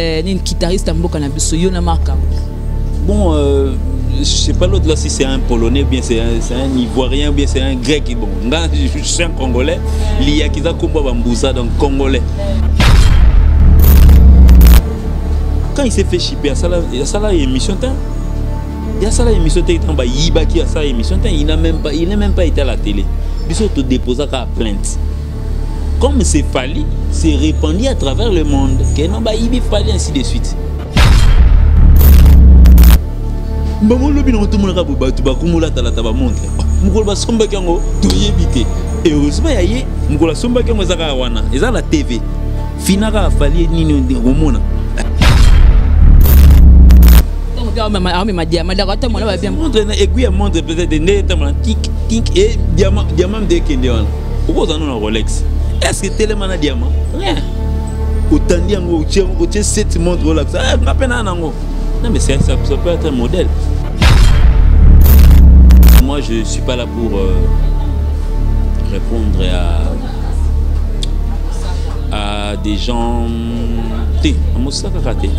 Eh, nini guitariste ya mboka na biso yo na Marc Bon, je sais pas l'autre là si c'est un Polonais, bien c'est un Ivoirien, bien c'est un Grec. Bon, nga, je suis un Congolais. Liyakiza Kumba Bambouza, donc Congolais. Quand il s'est fait chipper, à ça la émission, il y a ça la émission, il y a ça émission, il n'a même pas été à la télé. Biso to déposa ka plainte. Comme c'est Fally, c'est répandu à travers le monde. Que non, bah, il Fally, ainsi de suite. Bango lobi nango tomonaka bo bato bakomolatalata bamontre mokolo basombaki yango toyebi te. Heureusement ya ye mokolo asombaki yango eza kaka wana, eza na TV fina kaka Fally nini omona. Amema diamant, ata mwana babia. Montre na aiguille ya montre peut-être nde etambola tik tik e diamant, diamant nde ekende wana. Okozala no na Rolex, est ce que telema na diamant? Rien. Otandi yango, otie sept montre, olakisa nga mpe naa nango. Non, mais ça peut être un modèle. Moi, je suis pas là pour répondre à des gens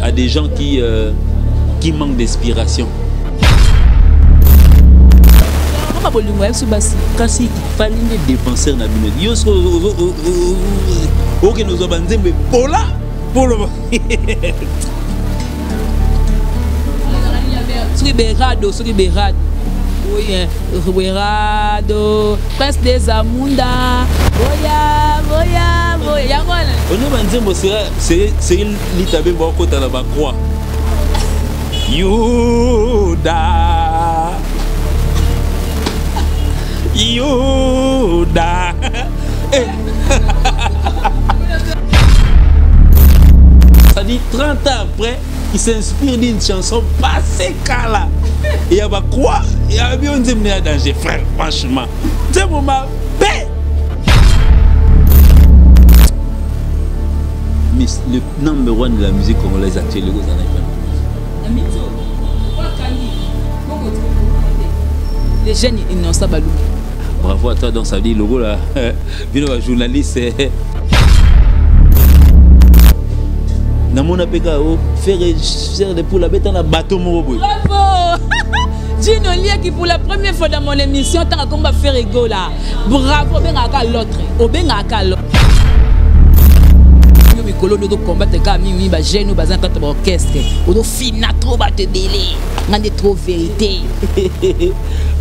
à des gens qui manquent d'inspiration. Bolingo ya biso basi. Kasi Fally nde défenseur na bino. Yo soki okende ozwa banzembo epola polo. Soki berado, soki berado, oui, berado, prince des amunda, boya boya boya, yango wana. Ono banzembo seri litabe bakota na bacroix Yuda Yuda. Ça dit 30 ans après, il s'inspire d'une chanson passée là. Et il y a quoi? Il y a bien un danger, frère, franchement. C'est mon paix. Mais le number one de la musique congolaise actuelle, le Gozana. Les jeunes innocents balou. Bravo à toi, donc ça veut dire logo là, vu le journaliste. Namona peka o faire chair de poule abeta na bateau moko boye. Bravo. Gino Liaki pour la première fois dans mon émission tant qu'on va faire ego là. Bravo obengaka l'autre. Obengaka l'autre. Yo mikolo ndo combattre ka mingi ba jeune bazan kata ba orchestre. Odo fina trop ba te délai. Ngande trop vérité.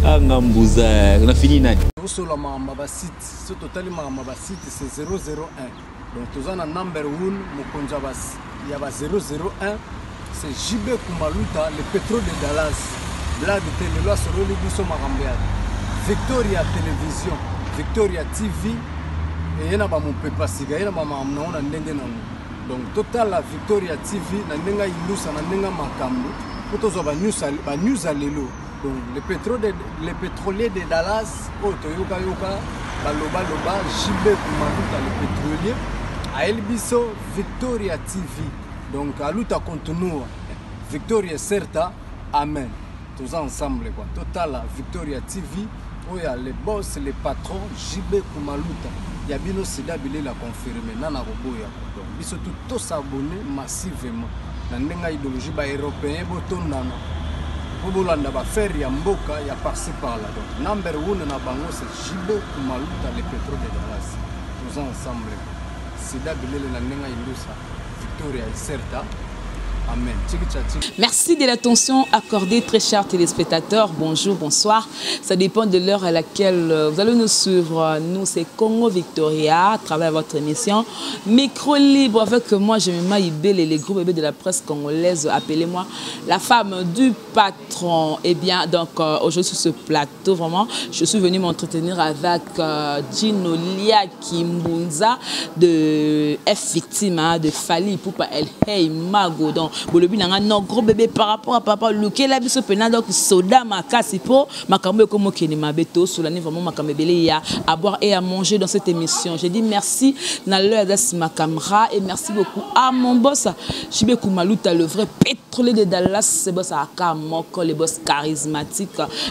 Ah ngambuza, na fini nani? Osola makambo ba site, so totali makambo ba site c'est 001. Donc toza na number 1 mokonzi ya ba 001, c'est JB Kumaluta, le pétrole de Dallas. Blague te, lelo asololi biso makambo ya Victoria Télévision, Victoria TV, eye na bamopepa sika, ye na bamakambo nango na ndenge nango. Donc totala Victoria TV na ndenge ayindusa na ndenge makambo po tozwa ba news ya lelo. Donc le pétrolier de Dallas oyo toyokayoka balobaloba, JB Kumaluta le pétrolier ayeli biso Victoria TV. Donc aluta continua, Victoria certa, amen. Toza ensemble quoi. Totala Victoria TV oyo ya le boss, le patron JB Kumaluta ya bino sida bilela confirmé nana koboya. Donc biso tout tosabonner massivement na ndenge idéologie ba européen botondana po bolanda bafaire ya mboka ya par-ci par-là. Donc number 1 na bango c'est JB Kumaluta le pétrole de Dallas. Toza ensemble sida bilele na ndenge indusa Victoria Iserta. Amen. Merci de l'attention accordée, très chers téléspectateurs. Bonjour, bonsoir. Ça dépend de l'heure à laquelle vous allez nous suivre. Nous, c'est Congo Victoria, à travers votre émission Micro Libre. Avec moi, je me mets et les groupes bébés de la presse congolaise. Appelez-moi la femme du patron. Eh bien, donc, aujourd'hui, sur ce plateau, vraiment, je suis venue m'entretenir avec Gino Liaki Mbunza de F Victime, hein, de Fally Ipupa El Hey Mago. Donc, émission. Bolobi na nga non gros bébé par rapport à papa lukela biso pena donc soda makasi po makambo ekomokende mabe tosolani vraiment makambo ebele ya à boire et à manger dans cette émission. Je dis merci na l'heure ma caméra et merci beaucoup à mon boss JB Koumalouta, le vrai pétrolier de Dallas, c'est boss à Moko, le boss charismatique,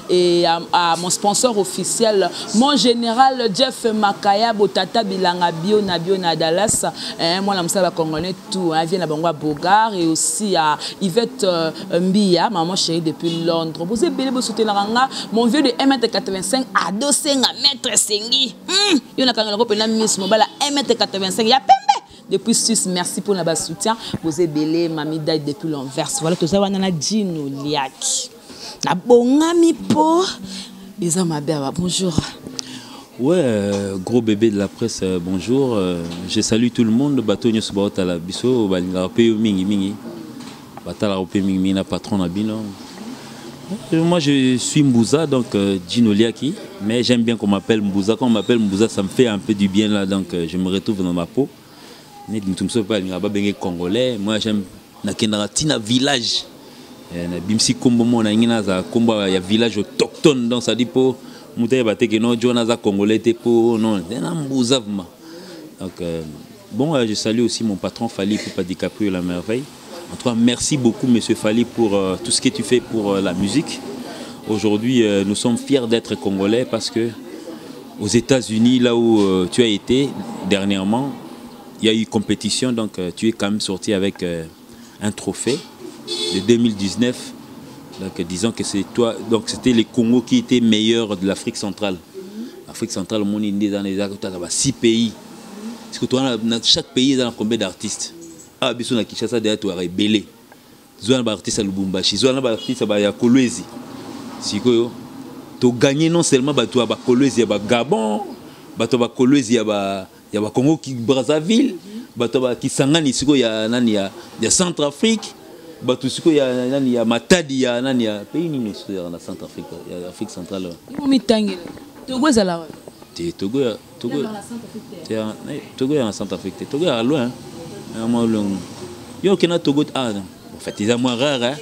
et à mon sponsor officiel, mon général Jeff Makaya Botata Bilanga Bio na Bio na Dallas, hein, moi la congolais tout, hein, vient à Bangwa Bogar, et aussi à Yvette Mbia, maman chérie depuis Londres. Vous êtes belle, vous soutenez mon vieux de 1m85 à 200 mètres sengi. Yo na kangela ko pena miss mobala 1m85 ya pembe depuis Suisse. Merci pour le soutien. Vous êtes belle, mami dai depuis l'Anvers. Voilà tout ça wana na Djino Liaki. Na bongami po eza mabe. Bonjour. Ouais, gros bébé de la presse, bonjour. Je salue tout le monde. Bato nyoso ba la biso balinga pe mingi mingi. Batala pe mingi mingi na patron na bino. Moi je suis Mbouza, donc Djino Liaki, mais j'aime bien qu'on m'appelle Mbouza. Quand on m'appelle Mbouza, ça me fait un peu du bien là, donc je me retrouve dans ma peau. Congolais, moi j'aime na village. Na bimsi kombo mo na ngina za kombo ya village autochtone, donc ça dit po muta ba te que non John aza congolais te po non, na Mbouza vraiment. Donc bon, je salue aussi mon patron Fally Ipupa DiCaprio la merveille. En tout cas, merci beaucoup, Monsieur Fally, pour tout ce que tu fais pour la musique. Aujourd'hui, nous sommes fiers d'être Congolais parce que aux États-Unis, là où tu as été dernièrement, il y a eu compétition, donc tu es quand même sorti avec un trophée de 2019. Donc, disons que c'est toi, donc c'était le Congo qui était meilleur de l'Afrique centrale. L'Afrique centrale, au monde, il y a 6 pays. Parce que toi, dans chaque pays, il y a combien d'artistes? Ah, biso na Kinshasa derrière toi rebelle. Zwa na artiste à Lubumbashi, zwa na artiste ya Kolwezi. Sikoyo to gagner non seulement bato ba Kolwezi ya ba Gabon, bato ba Kolwezi ya ba Congo ki Brazzaville, bato ba Kisangani sikoyo ya nani ya Centrafrique, bato sikoyo ya nani ya Matadi ya nani ya pays nini sikoyo ya Centrafrique, ya Afrique centrale. Yo mitangela. Togo ezala wa? Te Togo ya Togo. Togo ya Centrafrique, Togo ya loin. Yo kena Togo, ah en fait ils sont moins rares, hein.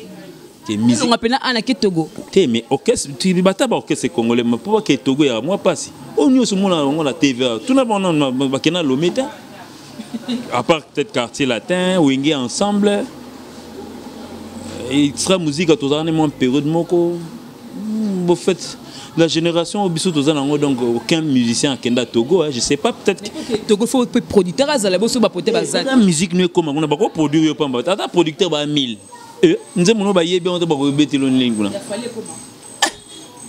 T'es musique. On appelle Anna qui Togo. T'es mais orchestre, tu bata ba orchestre congolais, mais pourquoi que Togo ya moi pas si. On nous sommes là on la TVA. Tout le monde on ba kena Lomé. À part peut-être Quartier Latin, Wenge ensemble. Extra musique à tous en moins période moko. Bon fait la génération au biso toza nango, donc aucun musicien akenda Togo, hein, je sais pas, peut-être que Togo faut producteur azala boso ba pote bazat. La musique ne comme on a pas produire yo pamba. Ata producteur ba 1000. Nzembo no ba yebi on ba ko betelo ndenguna. Il fallait comment?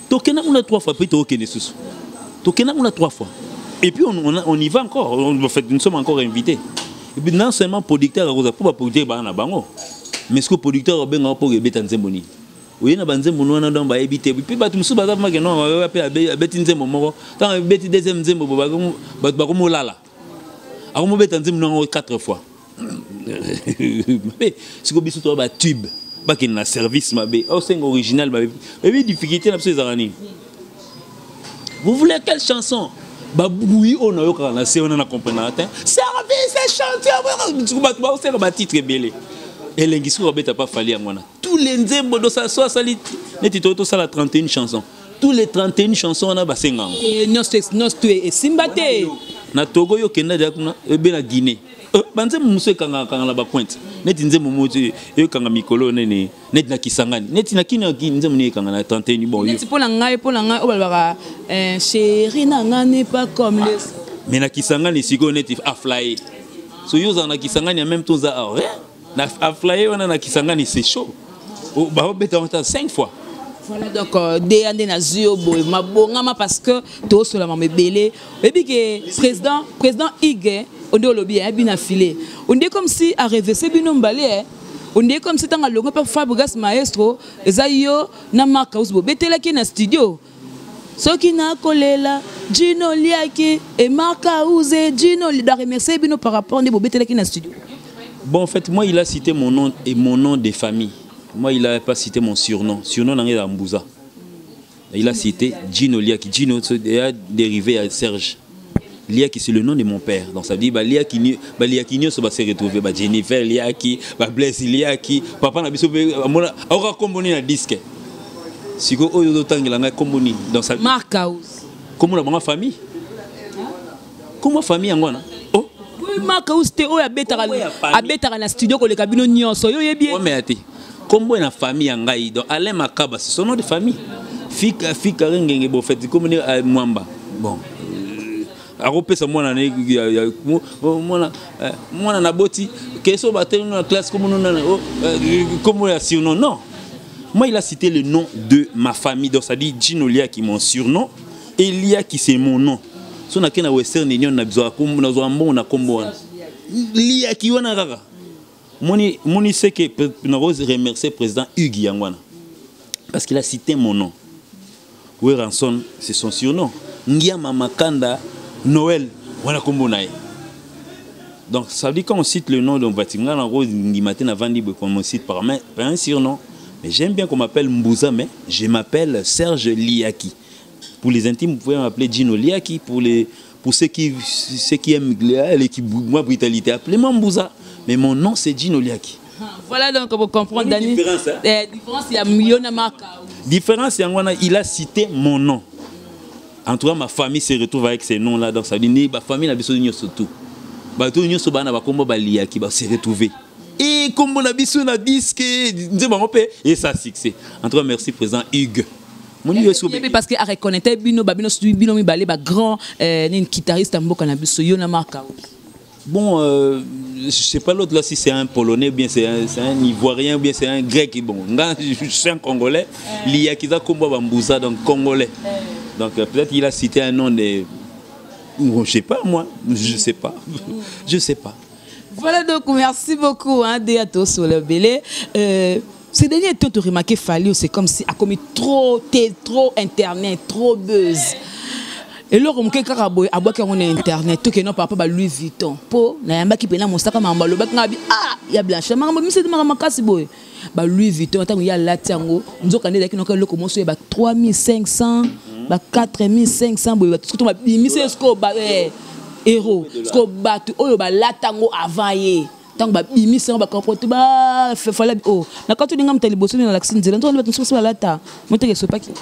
Tokena on a 3 fois puis tokene susu. Tokena on a 3 fois. Et puis on y va encore. En fait nous sommes encore invités. Et puis non seulement producteur akoza pour ba producteur ba na bango. Mais ce que producteur benga pour beta nzembo ni. Oye na banzembo wana donc ba éviter puis bato musu baza ma ke non ba pe abeti nzembo moko tant abeti deuxième nzembo ba ba ba ko lala akomo beta nzembo nango 4 fois mais siko biso to ba tube ba ke na service mabe o sengo original ba et puis difficulté na biso ezalaka nini? Vous voulez quelle chanson? Ba bouyi on na yoka na se on na comprendre hein service chanteur siko bato ba sengo ba titre belé elengi siko beta pas Fally yango wana. Tous les nzembo do sa so sali neti to sala 31 chansons. Tous les 31 chansons on a basenga. Et non to e simba te. Na Togo yo kenda dia kuna ebe na Guinée. Banzembo muso kanga kanga la ba pointe. Neti nzembo moti e kanga mikolo nene neti na Kisangani. Neti na kina nzembo ni kanga na 31 bon yo. Neti pona ngai o balaka chéri na nga n'est pas comme les. Mais na Kisangani siko neti a flyer. So yo za na Kisangani en même temps za rien. Na a flyer on na Kisangani c'est chaud. Bah beta on 5 fois. Voilà donc DND na zio boy mabongama parce que to sola mabele et puis que président Ige on dit lobby hein bien affilé. On dit comme si a rêvé bino mbalé. On dit comme si tanga longo pa Fabregas maestro ezayo na Mark House bo betela ki na studio. Soki na kolela Djino Liaki et Mark House Djino da remercier bino par rapport ndé bo betela ki na studio. Bon en fait moi il a cité mon nom et mon nom de famille. Moi, il n'a pas cité mon surnom. Surnom, il a Mbouza. Il a cité Djino Liaki. Djino a dérivé à Serge. Liaki, c'est le nom de mon père. Donc ça veut dire, bah, Liaki, bah, Liaki nyonso ba se retrouver, ba Jennifer Liaki, ba Blaise Liaki, papa na biso pe mona aoka kombo nini na disque. Siko oyo ozotangela ngai kombo nini? Donc ça Marc House. Kombo na bango famille. Kombo famille yango wana. Oh. Oui, Marc House te oyo abetaka abetaka na studio koleka bino nyonso. Yo yebi. Oh mais ate. Kombo na famille ya ngai. Donc Alain Makaba, c'est son nom de famille. Fika Fika Ngenge bo fait kombo ni euh, Mwamba. Bon. Akopesa mwana na mwana eh, mwana na boti keso batelemi na classe kombo nana oh, euh, kombo ya surnom. Non, moi, il a cité le nom de ma famille. Donc ça dit Gino Liaki, mon surnom, et Liaki, c'est mon nom. So nakei na Western Union, nazwa mbongo na kombo wana Liaki wana kaka. Moni moni, c'est que nako remercier président Hugues yango wana parce qu'il a cité mon nom. Werrason, c'est son surnom. Ngiama Makanda Noël wana kombo na ye. Donc ça veut dire, quand on cite le nom de Vatinga na ndima te, navandi boye, qu'on me cite par un surnom. Mais j'aime bien qu'on m'appelle Mbouza, mais je m'appelle Serge Liaki. Pour les intimes, vous pouvez m'appeler Gino Liaki. Pour ceux qui aiment les qui moi brutalité, appelez-moi Mbouza, mais mon nom, c'est Gino Liaki. Voilà, donc vous comprenez, Dani. Différence, hein? Eh, différence, il y a million de marques. Différence yango wana, il a cité mon nom. En tout cas, ma famille se retrouve avec ces noms là. Donc ça veut dire ba famille na biso nyonso, tout bato nyonso bana bakombo baliaki ba se retrouver et kombo na biso na disque nze bango mpe et ça succès. En tout cas, merci président Hugues. Moni yesu. Parce que a reconnaître bino ba bino bino mibale ba grand nini, guitariste ya mboka na biso, yo na Marc House. Bon, je sais pas l'autre là, si c'est un Polonais, bien c'est un Ivoirien, ou bien c'est un Grec. Bon, nga, je suis un Congolais. Liaki eza kombo Bambouza, donc Congolais. Donc peut-être qu'il a cité un nom de. Bon, je sais pas, moi. Je sais pas. Je sais pas. Voilà, donc merci beaucoup, hein, Déato sur le belé. Ces derniers temps, tu remarqué Fally, c'est comme si a commis trop, trop internet, trop buzz. Eloko moke kaka boye, abwaki yango na internet. Tokende papa ba Louis Vuitton mpo nayambaki mpena mosaka makambo alobaki nga bi ah ya Blanche, makambo miso makambo makasi boye. Ba Louis Vuitton, ntango ye alati yango, nzoka nde ezalaki noka eloko moso ya ba 3500, ba 4500 boye. Bato soki babimisi sikoyo ba euro, sikoyo bato oyo balata yango avant ye, ntango babimisi yango, bacomporte bafala o na kati olinga moto ya liboso nde nalakisi nzela, nzoka nde bato mosusu balata moteke esopaki.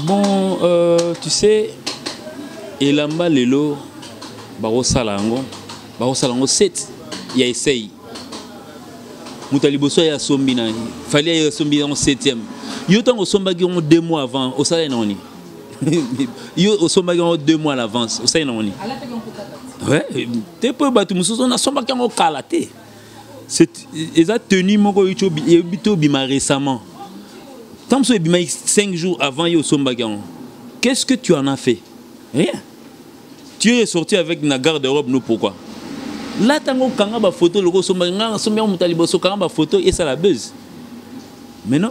Bon, tu sais, elamba lelo bakosala yango, bakosala yango 7 ya essai. Moto ya liboso aye asombi na Fally, aye asombi yango 7e. Yo ntango osombaki yango 2 mois avant, osala nango nini? Yo osombaki yango 2 mois à l'avance, osali nango nini? Ouais, te mpo bato mosusu nasombaki yango kala te. Eza tenue moko eyebi te obima récemment. Ntango mosusu ebimaki 5 jours avant, ye osombaki yango. Qu'est-ce que tu en as fait? Rien. Tu es sorti avec na garde-robe no. Pourquoi là, ntango okanga bafoto loko osombaki, nga nasombi yango moto ya liboso, okanga bafoto, esala buzz. Mais non,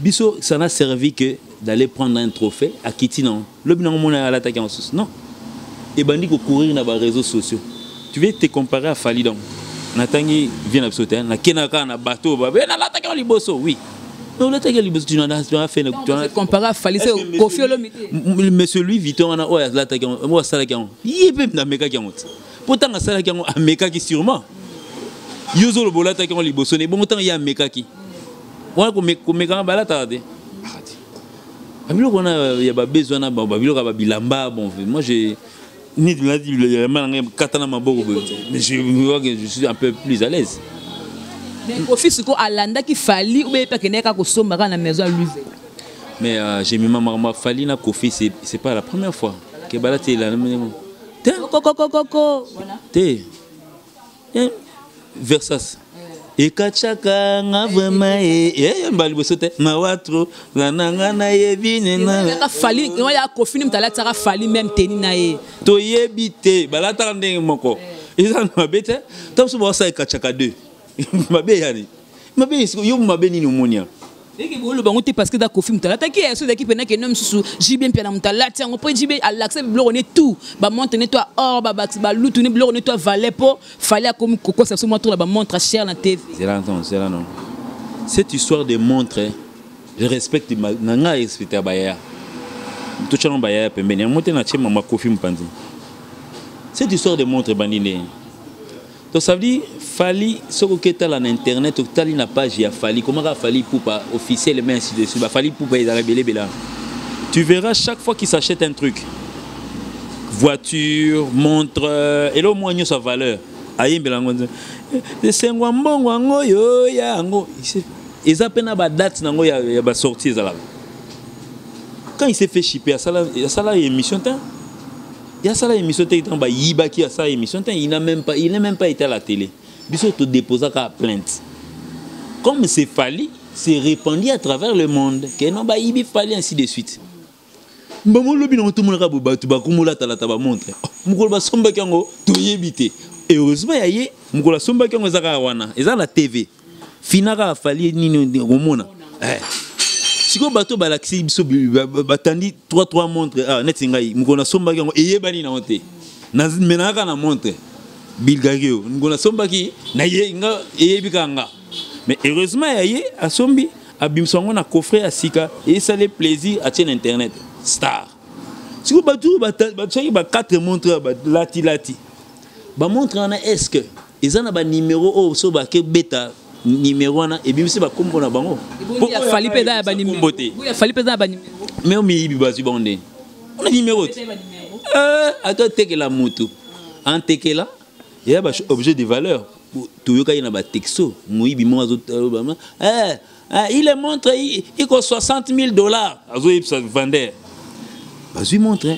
biso, ça n'a servi que d'aller prendre un trophée. Akiti nango, lobi nango mona alataki yango susu non, ebandi kocourir na baréseaux sociaux. Tu veux te comparer à Fally? Donc natangi vie na biso te, nakenda kaka na bateau, babe nalataki yango liboso. Oui, mais olataki yango liboso, tu en as fait, tu en as comparé à Fally, c'est Koffi Olomide. Monsieur Louis Vuitton wana oyo alataki yango, oyo asalaki yango, ye mpe amekaki yango te. Mpo ntango asalaki yango, amekaki sûrement. Yo ozoloba olataki yango liboso ne, bongo ntango ye amekaki wana, komekanga balataka te babiloko wana ya babezi wana, babiloko ya babilamba. Bon, moi, je neti nalati bilamba na ngai kata na maboko boye, mais je vois que je suis un peu plus à l'aise. Mais Koffi sikoyo alandaki Fally ou bien mpe akendaki kaka kosomba kaka na maison ya Louis Vuitton? Mais j'ai mis ma maman Fally na Koffi, c'est pas la première fois que balati la te. Kokokokoko. Te. Eh, Versace ekatiaka nga vraiment yamba liboso te, mawa trop nga na nga nayebi nena. Fally ya Koffi ni moto alatisaka Fally même tenue na ye. Toyebi te, balataka ndenge moko, eza na mabe te. Ntango mosusu baosala ekatiaka deux mabe yani mabe yo mabe nini omoni ya? Eke boloba yango te parce que eza Koffi moto alataki ye. So ezalaki mpena kende mosusu, JB mpe na moto alati yango, mpo JB alakisa biloko ne tout, bamontre ne to ya or, balutu ne, biloko ne to ya valet, mpo Fally akomi kokosa biso mwa to na bamontre cher na TV. C'est là, non, c'est là, non. Cette histoire de montre, je respecte na ngai, respecte bayaya. Totya nango bayaya pembeni yango te, natie mama Kofi mopanzi. Cette histoire de montre ebandi ndenge? Donc ça veut dire Fally, soki oketala na internet, otali na page ya Fally, komaka Fally Ipupa officiel, mais ainsi de suite, ba Fally Ipupa ezala ebele ebele. Tu verras, chaque fois qu'il s'achète un truc, voiture, montre, eloko moko nyonso ya valeur, ayembela yango: "Esengwa mbongo yango yo ya yango." Eza mpe na badate nango ya basortie ezalaka. Quand il s'est fait chiper, asala émission te. Asala émission te. Ntango bayibaki, asala émission te. Il n'a même pas été à la télé. Biso todéposaka plainte. Comme c'est Fally, c'est répandu à travers le monde que non, bayibi Fally, ainsi de suite. Mbamo lobi nango tomonaka bo bato bakomolatalata bamontre. Mokolo basombaki yango, toyebi te. Heureusement ya ye, mokolo asombaki yango eza kaka wana, eza na TV fina kaka Fally nini komona. Sikoyo bato balakisi biso, batandi 3 3 montre. Ah, neti ngai, mokolo nasombaki yango eyebani nango te. Menaka kaka na montre Bulgari oyo. Mokolo nasombaki na ye nga eyebi kaka nga. Mais heureusement ya ye, asombi, abimisa yango na coffret ya sika, esali plaisir, atie na internet, star. Sikoyo bato batiaki ba 4 montre, balatilati bamontre wana. Est ce que eza na banimero oyo so bakebeta nimero wana ebimisi bakombo na bango? Fally mpe eza ya banimero te. Fally mpe eza ya banimero. Mais miyibi bazwi bango ndeni ona nimero te? Ata otekela motu, antekela eya ba objet de valeur. Toyokaki na batexto, moyibi moko azobama: "Il montre iko 60 000 dollars." Azoyebisa vendeur. Bazwi montre,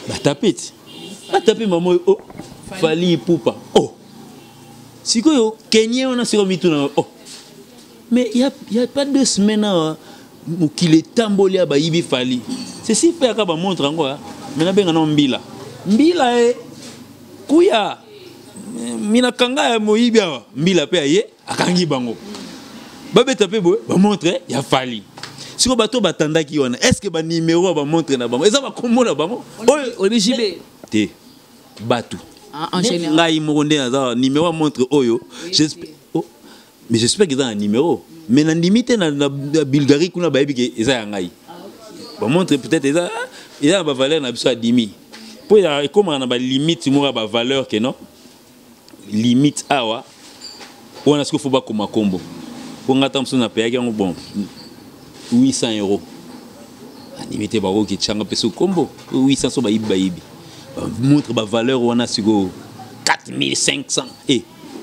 batape ti batape mama oyo, oh, Fally Ipupa. Oh, sikoyo kenye wana, sikoyo mituna: "Oh, mais y a pas 2 semaines awa, mokili etamboli ya bayibi Fally." Ceci fait aka bamontre yango. Me nabenga na mbila mbila e kuya minakanga ya moyibi awa. Mbila mpe aye, akangi bango, babeta mpe boye bamontre ya Fally. Sikoyo bato batandaki wana, est ce que banimero ya bamontre na bango eza bakombo na bango? Oyo JB? Te, bato ngai moko nde naza numéro ya montre oyo. Oh, mais j'espère que eza na numéro, mais nandimi te. Na Bulgarie kuna bayebi ke eza ya ngai bamontre. Peut-être eza na bavaleur na biso ya dimi, mpo ekomaka na balimite moko ya bavaleur ke non, limite awa wana. Sikoyo fo bakoma kombo, mpo nga ta mosusu napeyaki yango bon 800 euro, andimi te bakoki tianga mpe so kombo 800. So bayibi, bayibi montre bavaleur wana sikoyo 4500 e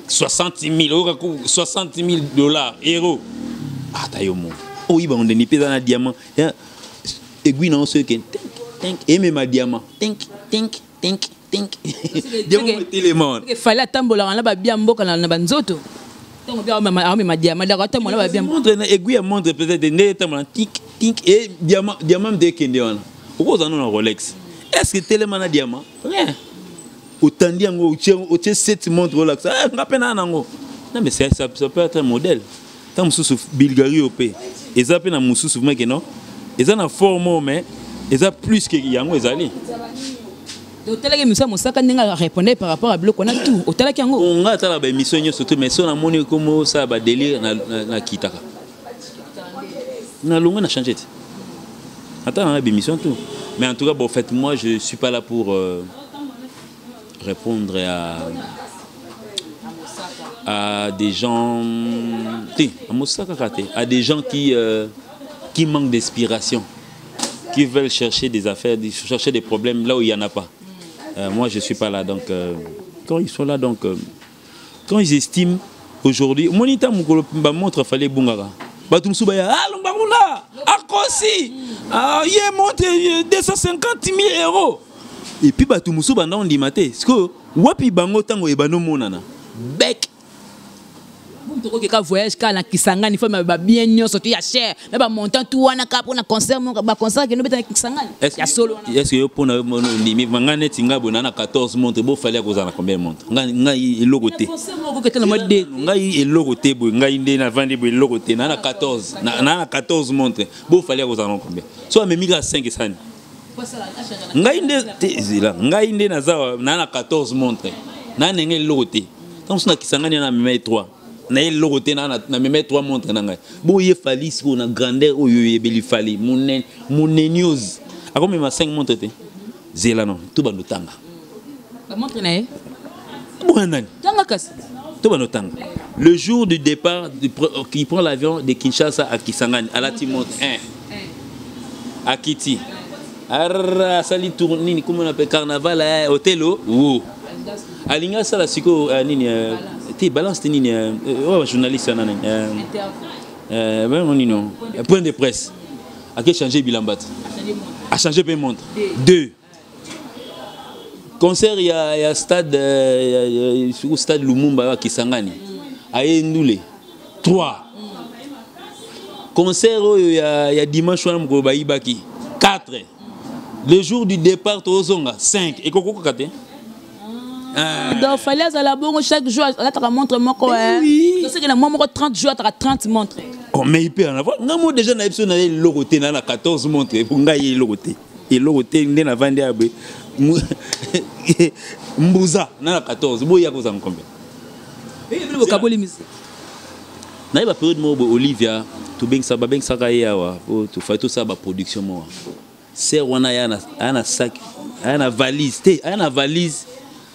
60 000, oyoka 60 000 dollars, euro, ata yo mo oyiba ngo ndeni mpe eza na diamant, aiguille nango soki eke tink tink, emema diamant tink tink tink tink, diamant etelema wana. Fally atambolaka na babia mboka na banzoto ntango bia aomema diamant, dako atambola na babia. Montre na aiguille ya montre peut-être nde etambola tink tink e diamant, diamant nde ekende wana. Okozala no na Rolex, est ce que telema na diamant? Rien. Otandi yango, otie sept montre, olakisa nga mpe naa nango. Non, mais ça peut être un modèle. Ntango mosusu Bulgarie oyo mpe eza mpe na mosusu meke non, eza na forme oyo, mais eza plus ke yango ezali. Otalaki émission ya Mosaka, ndenge arépondre par rapport à biloko wana tout, otalaki yango? Nga atala baémission nyonso te, mais so namoni komo osala badélire, nakitaka, nalongwe, na change te. Ata na bémission tout. Mais en tout cas, bon, en fait, moi je suis pas là pour répondre à des gens te, à Mosaka kaka te, à des gens qui manquent d'inspiration, qui veulent chercher des affaires, chercher des problèmes là où il y en a pas. Moi je suis pas là. Donc quand ils sont là, donc quand ils estiment aujourd'hui monita mokolo bamontre Fally ebungaka, bato mosusu baya: "Ah, longwa kuna, akosi." Ah, ye montre 250 000 euros, et puis bato mosusu banda ondima te. Sikoyo wapi bango ntango ebanda omonana bec? Tokoki ka voyage kaka na Kisangani, fo babien nyonso to ya cher na bamontant tu wana kaka mpona concert moko, baconcert kende obeta na Kisangani ya solo wana. Est ce que yo mpona ondimi nga neti ngai boye na 14 montre, bofali akozala na combien montre? Ngai eloko te. Concert moko okete na mwa de. Ngai eloko te boye, ngai nde navandi boye, eloko te, na 14, na 14 montre, bofali akozala na combien? So amemi kaka 5, esani ngai nde te. Zela, ngai nde naza na 14 montre, na ndenge eloko te. Ntango mosusu na Kisangani na mema ye 3, na ye eloko te, na mema ye 3 montre na ngai. Boye Fally sikoyo na grandeur oyo oyebeli Fally monene, news Akomema 5 montre te. Zela non, to bando tanga. Ba montre na ye? Bon nani? Tanga kasi. To bando tanga. Le jour du départ du, qui prend l'avion de Kinshasa à Kisangani, alati montre 1. Akiti. Arra asali tour nini comment on appelle carnaval eh, hôtel wo. Alinga sala siko eh, nini eh, te balance te nini eh, oh, journaliste nani nini point de presse. Ake changer bilamba te. A changer pe montre. Deux. Concert ya ya stade ya, stade Lumumba ya Kisangani. Aye ndule. 3. Concert oyo ya ya dimanche wana mokolo bayibaki. 4. Le jour du départ tozonga 5. Ekokoka te. Ah. Donc fallait azala bongo chaque jour alataka montre moko eh. Oui. Toseke na mwa moko 30 jours ataka 30 montre. Oh mais il peut en avoir. Nga mo déjà na biso na eloko te na 14 montre po ngai ye eloko te. Eloko te nde na vandi abe. Mbuza na 14 boya kozanga combien? Eh bino bokaboli musique. Nayeba période moko boye Olivia tobengisa babengisaka ye awa po tofai tosala baproduction moko. Sœur wana aya na aya na sac, aya na valise te, aya na valise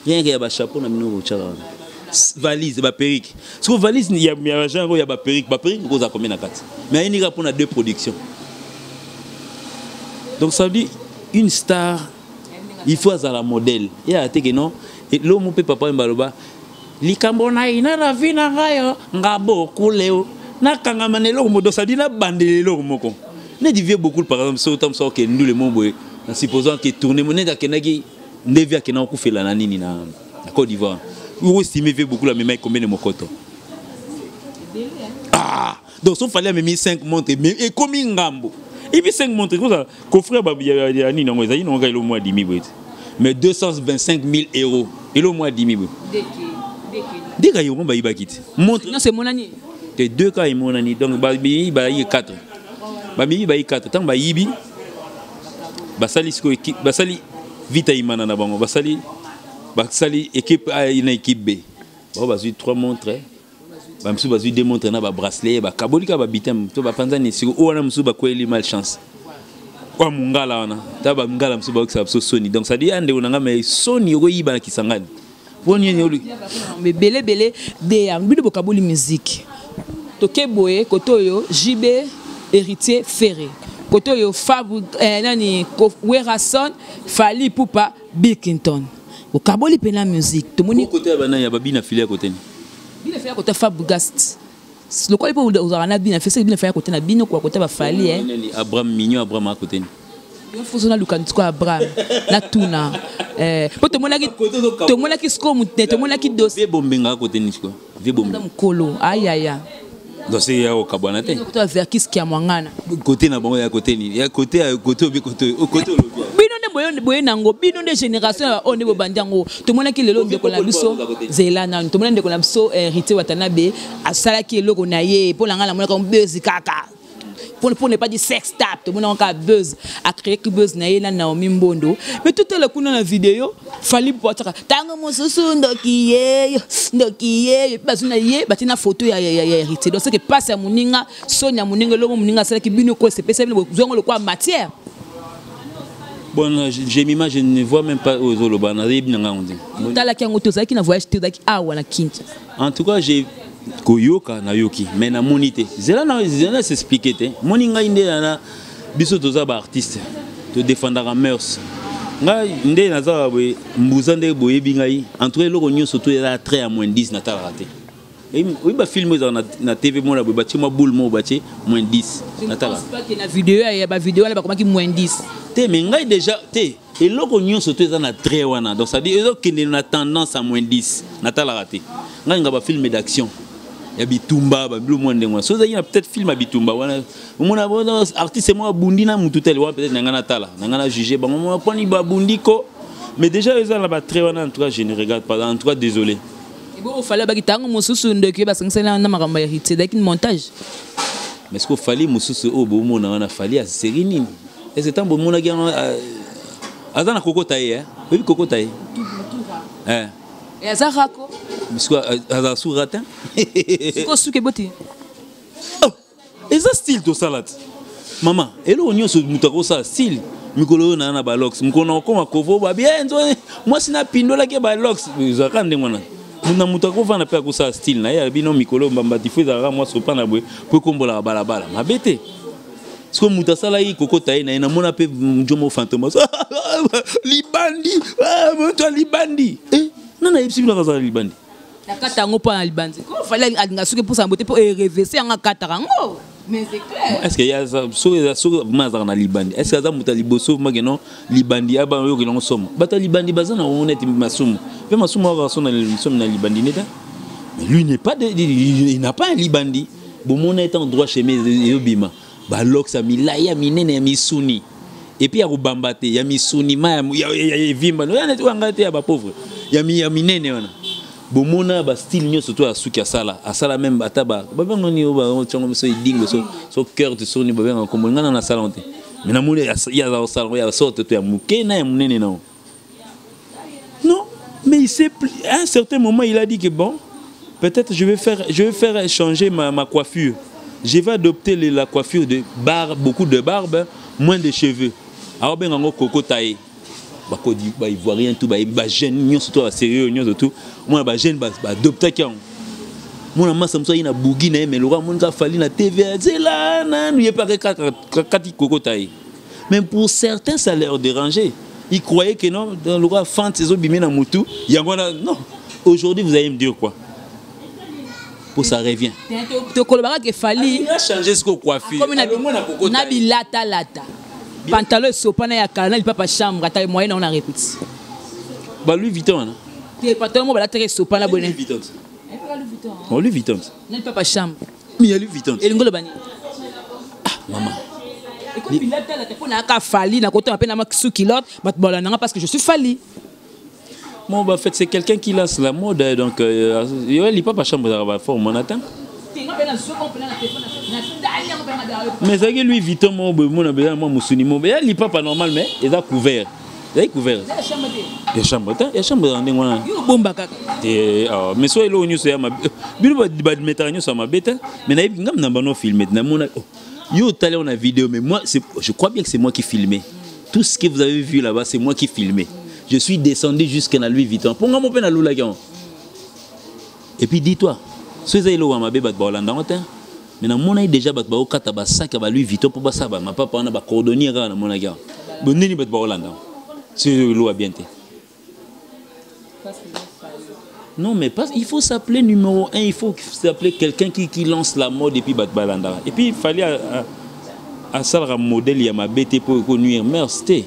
rien que ya ba chapeau na bino botyaka wana. Valise ba perruque. Siko valise ya ya genre ya ba perruque, ba perruque koza combien na kati? Mais ayi nika pona deux productions. Donc ça veut dire une star il faut azala modèle. Ya te que non, l'homme pe papa mbaloba likambo na ina na vie na ngai oh, nga bokule oh. Nakangama na eloko moko, donc ça dit nabandela eloko moko neti vie beaucoup par exemple soki otambusa okende ndule mo boye na supposant ke tourne mo neti akendaki nde vie akendaki kokufela na nini na Côte d'Ivoire, oestime vie beaucoup amemaki combien de mokoto? Ah, donc so fallait amemi 5 montre mais ekomi ngambo et puis 5 montre kozala coffret ya nini yango ezali nango eloko mwa dimi boye te, mais 225 000 euros eloko mwa dimi boye ndeka yango bayibaki te montre nyonso emonani te, deux cas emonani. Donc bayibi bayi 4, bayibi bayi 4. Ntango bayibi basali sikoyo basali vita imana na bango, basali équipe A na équipe B, bao bazwi 3 montres, bamosusu bazwi 2 montres na babracelet, bakaboli kaka babitem to bapanzani. Sikoyo oyo wana mosusu bakweli malchance oyo mongala wana ta bangala mosusu bayokisaka biso soni. Donc ça dit ya ndeko na ngai, mais soni okoyiba na Kisangani mpo nini oli ebele ebele de ya bino bokaboli musique. Toke boye, kote oyo JB, Héritier, Ferré, kote oyo Fab nani, Werason, Fally Ipupa, Bill Clinton. Okaboli mpena musique tomoni. Kote ya banani ya babina fili ya kote ni bino faya kote Fabregas lokola mpo ozalaka na bino fese bino faya kote na bino kwa kote bafali eh. Nani, Abraham Mignon, Abraham akote ni? Yo fuso naluka sikoyo Abraham natuna po tomonaki sikoyo tomonaki dossier. Vie Bombenga akote ni sikoyo? Vie Bombenga mokolo ayaya. Donc c'est ya kokabwana te. Kote ya Verkis kia mwangana. Kote na bango ya kote nini ya kote ya kote obi kote kote olobi. Bino nde boye boye nango, bino nde génération ya oyo nde bobandi yango. Tomonaki lelo ndeko na biso zela nanu, tomoni ndeko na biso Héritier Watanabe asalaki eloko na ye mpo na ngai namonaka buzz kaka pour ne pas dire sex tape. Tomonaka kaka buzz, acréaki buzz na ye na Naomi Mbondo, mais totala kuna na video Fally po ataka ntango mosusu ndoki yeyo ndoki yeyo bazwi na ye batie na photo ya Héritier. Donc c'est que passe ya moninga, soni ya moninga, eloko moninga asalaki bino ko esepesa bino bozwango lokola matière. Bon, Jemima, je ne vois même pas oyo ozoloba, nayebi na ngai yango te. Otalaki yango te? Ozalaki na voyage te? Ozalaki awa na Kinshasa? En tout cas, j'ai koyoka, nayoki mais namoni te. Zela na zela s'expliquer te. Moni ngai nde na biso toza baartiste, todefendaka mœurs. Ngai nde naza boye mbuza nde boyebi ngai. En tout cas eloko nyonso to eza trait ya moins 10 natalaka te. Oyebi bafilm oyo ezalaka na TV, mona boye batie mwa boule moko, batie moins 10, natalaka. Pas que na video ya bavideo wana bakomaki moins 10. Te, mais ngai déjà te, eloko nyonso to eza na trait wana, donc ça dit ezokende na tendance ya moins 10, natalaka te. Ngai nga bafilm d'action ya bitumba, babilo mwa ndenge wana, so ezalaki na peut-être film ya bitumba wana, omona artiste moko abundi na mutu tel wana, peut-être na ngai natala, na ngai na juge bango moko mponi babundi ko. Mais déjà eza na batrait wana, en tout cas je ne regarde pas, en tout cas désolé. Ebo ofali abaki ntango mosusu ndoki oyo basangisani na makambo ya Héritier, ezalaki montage. Mais ce que Fally mosusu oyo bomona wana, Fally aseri nini? Ese ntango bomonaki yango aza na kokota ye, oyebi kokota ye. Aza rako. Azala su ratin. Sikoyo suki eboti. Eza style tosala te mama, eloko nyonso moto akosala style. Mikolo oyo naa na balox, mokolo na okoma kovo babi eh, nzo mwasi napindolaki balox, ezalaka ndenge wana. Na moto akovanda mpe akosala style na ye, alobi no mikolo mbamba tifo ezalaka mwa sopa na boye mpo ekombolaka balabala mabe te. Siko moto asalaki kokota ye na ye, namona mpe njomo fantôme libandi, ah, moto ya libandi eh, nana ayebisi bino akazala libandi. Nakata yango mpo na libandi ko Fally alinga soki epusa bote mpo erevese yango, akataka yango, mais c'est clair. Est ce que ya soki soki ma azalaka na libandi, est ce que aza moto ya liboso make? Non, libandi aba oyokela yango somo. Bato ya libandi baza na yango neti masumu mpe masumu akaka so na somo na libandi nete. Mais lui n'est pas de, il n'a pas un libandi. Bomona ete en droit chemin ezobima balox ya milai, ya minene, ya misuni, et puis ya kobamba te, ya misuni ma ya evimba ya neti oyo ngai te, ya bapauvre, ya minene wana. Bomona bastyle nyonso to ya suki asala, asala même ata babenga nini oyo batiango biso edingo so so cœur te soni babenga kombo ngai na nasala te, mais namoni ye aza kosala ya sorte to ya moke na ya monene nango. Non, mais il s'est à un certain moment, il a dit que bon, peut-être je vais faire changer ma coiffure, je vais adopter la coiffure de barbe, beaucoup de barbe, moins de cheveux. Aobenga yango koko taye. Bakodi baivoirien tout, bayebi, bajeune nyonso to basérieux nyonso tout, mona bajeune baadoptaki yango. Mona masa mosusu ayi na bugi na ye, mais lokola amoni kaka Fally na TV, azela nanu ye mpe ake kaka kati koko taye. Mais pour certains, ça leur dérangeait, ils croyaient que non, dans le roi fante ezobimi na mutu yango wana. Non, aujourd'hui vous allez me dire quoi? Pour ça revient. Tokolobaka ke Fally a changé ce coiffure. Akomi na bilatalata, pantalon esopana ya kala na lipapa chambre, ata moyen nango na répétition. Ba Louis Vuitton wana. Te, pantalon mo balataka esopana boye. Louis Vuitton. Oh, Louis Vuitton. Na lipapa chambre. Mais ya Louis Vuitton. Elingi oloba nini? Mama. Ekomi bilatalata mpo nayaka Fally, nakotama mpe na sous culotte, bato balandanga parce que je suis Fally. Bon, bah, en fait, c'est quelqu'un qui lance la mode, donc, yo, lipapa chambre, ça va fort, mon attend. Mais ezalaki Louis Vuitton moko boye, mona beza mwa mosuni moko ya lipapa normal, mais eza couvert, ezali couvert ya chambre te, ya chambre ezala ndenge wana. Yo obomba kaka. Te, ah, mais so eloko nyonso ya mabe, bino bametaka nyonso ya mabe te, mais nayebi ngam na bano filme te, namona, oh, yo otali yango na vidéo, mais moi je crois bien que c'est moi qui filmais. Tout ce que vous avez vu là-bas, c'est moi qui filmais. Je suis descendu jusque na Louis Vuitton mpo nga mo mpe nalulaki yango. Et puis dis-toi, so eza eloko ya mabe, bato baolanda yango te, mais namonaki déjà bato baokata basaki ya ba Louis Vuitton mpo basala bamapapa wana, bacordonnier kaka. Namonaki yango bondeni, bato baolanda yango so eloko ya bien te. Non, mais pas, il faut s'appeler numéro un, il faut s'appeler quelqu'un qui lance la mode et puis bato balandaka. Et puis il fallait asalaka modèle ya mabe te mpo ekonuire mers te.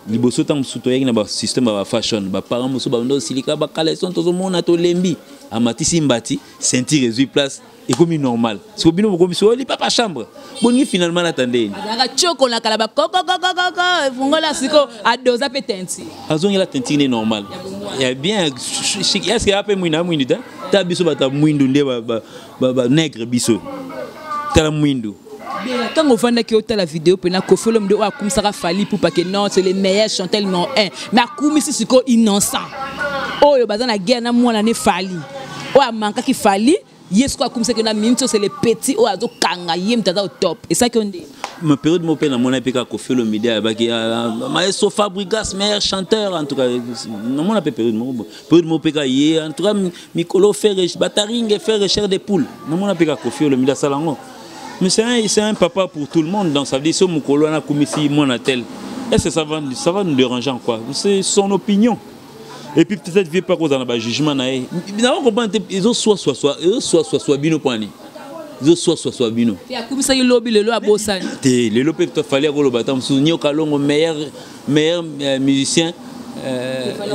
Liboso ntango mosusu toyaki na basystème ya bafashion, baparent mosusu bando osilika bakaleson, tozomona tolembi, amatisi mbati, ceinture ezwi place, ekomi normal. Siko bino bokomi so lipapa chambre, boningi finalement nata ndeni. Azalaka tioko na kala bakokokokoko, efungola, siko adoza mpe teinture. Azongela teinture ne normal ya bien. Est ce que ya mpe mwindu, ya mwindu te? Ta biso bato ya mwindu nde banègre, biso tala mwindu. Ntango ofandaki otala video mpena Koffi Olomide oyo akumisaka Fally Ipupa ke non, c'est le meilleur chanteur numéro 1, mais akumisi sikoyo innocent oyo baza na guerre na mwana ne Fally, oyo amankaki Fally, ye sikoyo akumisaki na miniti oyo c'est le petit oyo azokanga ye, moto aza au top. Esaki yo nde? Ma période moko mpe namona mpe kaka Koffi Olomide ayabaki maestro Fabregas meilleur chanteur. En tout cas namona mpe période moko, période moko mpe kaka ye, en tout cas mikolo faire bataringe, faire chair de poule, namona mpe kaka Koffi Olomide asala yango. Mais c'est un papa pour tout le monde. Donc ça veut dire so mokolo wana akumisi mwana tel, est ce que ça va nous déranger en quoi? C'est son opinion. Et puis peut-être vie pas kozala na bajugement na ye, nako comprendre te. Ezoswaswaswa, ezoswaswaswa bino mpo ani ezoswaswaswa bino. Te, akumisaki lobi, lelo abosani. Te, lelo mpe Fally akoloba ata mosusu Nyoka Longo meilleur musicien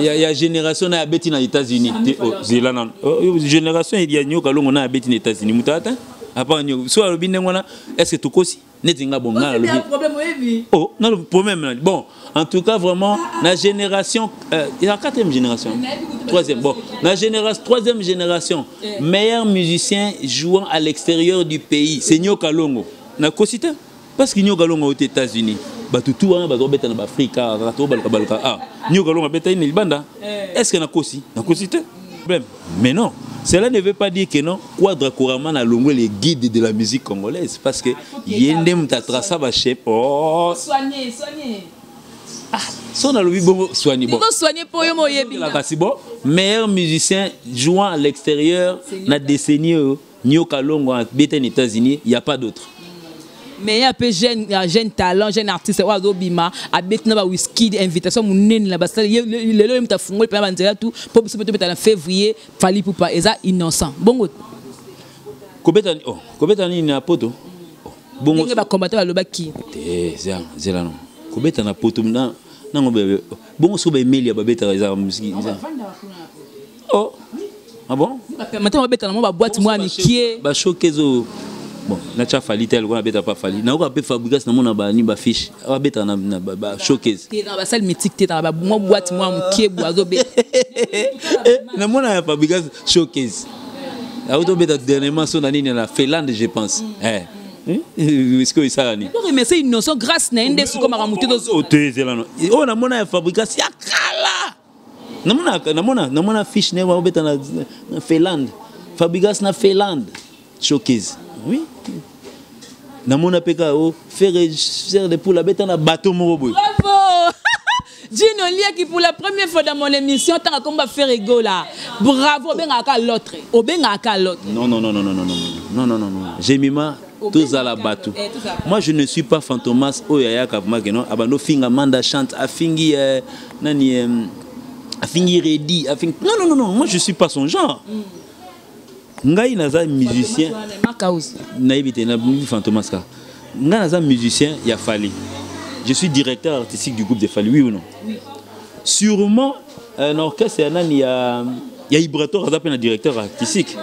ya génération na abeti na États-Unis te. Oh, zela nano. Oh, génération ya Nyoka Longo na abeti na États-Unis, moto ata apart Nyoka so alobi ndenge wana, est ce que tokosi neti nga? Bon, nga nalobi, oh, nalobi problème nani? Bon, en tout cas vraiment na génération, la quatrième génération, troisième, bon, na génération, troisième génération, meilleur musicien jouant à l'extérieur du pays, c'est Nyoka Longo. Nakosi te, parce que Nyoka Longo aux États-Unis, bato tu wana bazobeta na baafrika kaka to baluka baluka. Ah, Nyoka Longo abeta ye na libanda. Est ce que nakosi? Nakosi te. Problème. Mais non, cela ne veut pas dire que non, Quadra Koraman a longwe les guides de la musique congolaise parce que ye nde moto atraça bachef. Oh. Soigner, soigner. Ah, so nalobi bongo soigner bon. Soigner po yo moyebi. Kasi bon, meilleur musicien jouant à l'extérieur na décennie oyo, Nyoka Longo abeta na États-Unis, il y a pas d'autre. Mais ya mpe jeune talent, jeune artiste oyo azobima, abeti na bawhisky, invitation monene na basala lelo, ye moto afungoli mpena banzela tu mpo biso mpe tobeta na février. Fally Ipupa eza innocent bongo? Kobeta, oh, kobeta nini na poto? Oh, bongo ndenge bacombattant balobaki. Te, zela no kobeta na poto nango bongo soki baemelia babetaka, ezaka musiki. Oh, ah bon? Maintenant babeta na mwa baboîte mwa mikie. Bashowcase oyo, bon, natya Fally te, alikuwa nabeta pa Fally, nayoka mpe Fabregas, namona bani bafiche abetaka na bashowcase. Te, na basale mythique te, na mwa boîte mwa mokie bo azobeta. Namona ya Fabregas showcase auti obeta dernièrement so na nini, na Finlande je pense. Est-ce que esala nini? Remercier Innocent, grâce na ye nde sikoyo makambo te. Te, ezela no, oyo namona ya Fabregas ya kala, namona fiche ne obeta na Finlande, Fabregas na Finlande showcase. Oui, namona mpe kaka o Ferre Chair de Poule abeta na bateau moko boye. Bravo Gino Liaki, pour la première fois dans mon émission, tant comme va Ferre Gola. Bravo, obengaka l'autre. Obengaka l'autre. Non, non, non, non, non, non, non, non, non, non, non. Jemima, tozala bato. Moi, je ne suis pas Fantomas oyo ayaka vraiment que non, abando finga Manda Chante, afingi nani, afingi Redi, afingi. Non, non, non, non, moi je suis pas son genre. Ngai naza musicien. Nayebi te na Fantomas ka. Ngai naza musicien ya Fally. Je suis directeur artistique du groupe de Fally, oui ou non? Oui. Sûrement un orchestre ya nani, ya Ibrator, aza mpe na directeur artistique.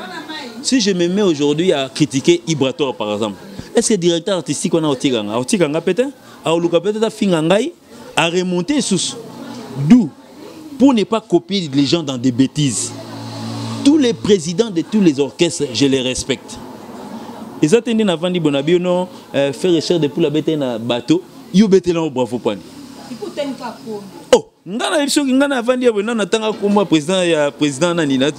Si je me mets aujourd'hui à critiquer Ibrator par exemple, est-ce que directeur artistique wana otikanga? Otikanga peut-être, aoluka peut-être afinga ngai, à remonter sous. D'où, pour ne pas copier les gens dans des bêtises, tous les présidents de tous les orchestres, je les respecte. Eza te nde navandi bona bino Ferre Chair de Poule abete na bateau, yo betela ngo bravo pani. Oh, nga na soki nga navandi ya boye, na natanga kombo président ya président nani, na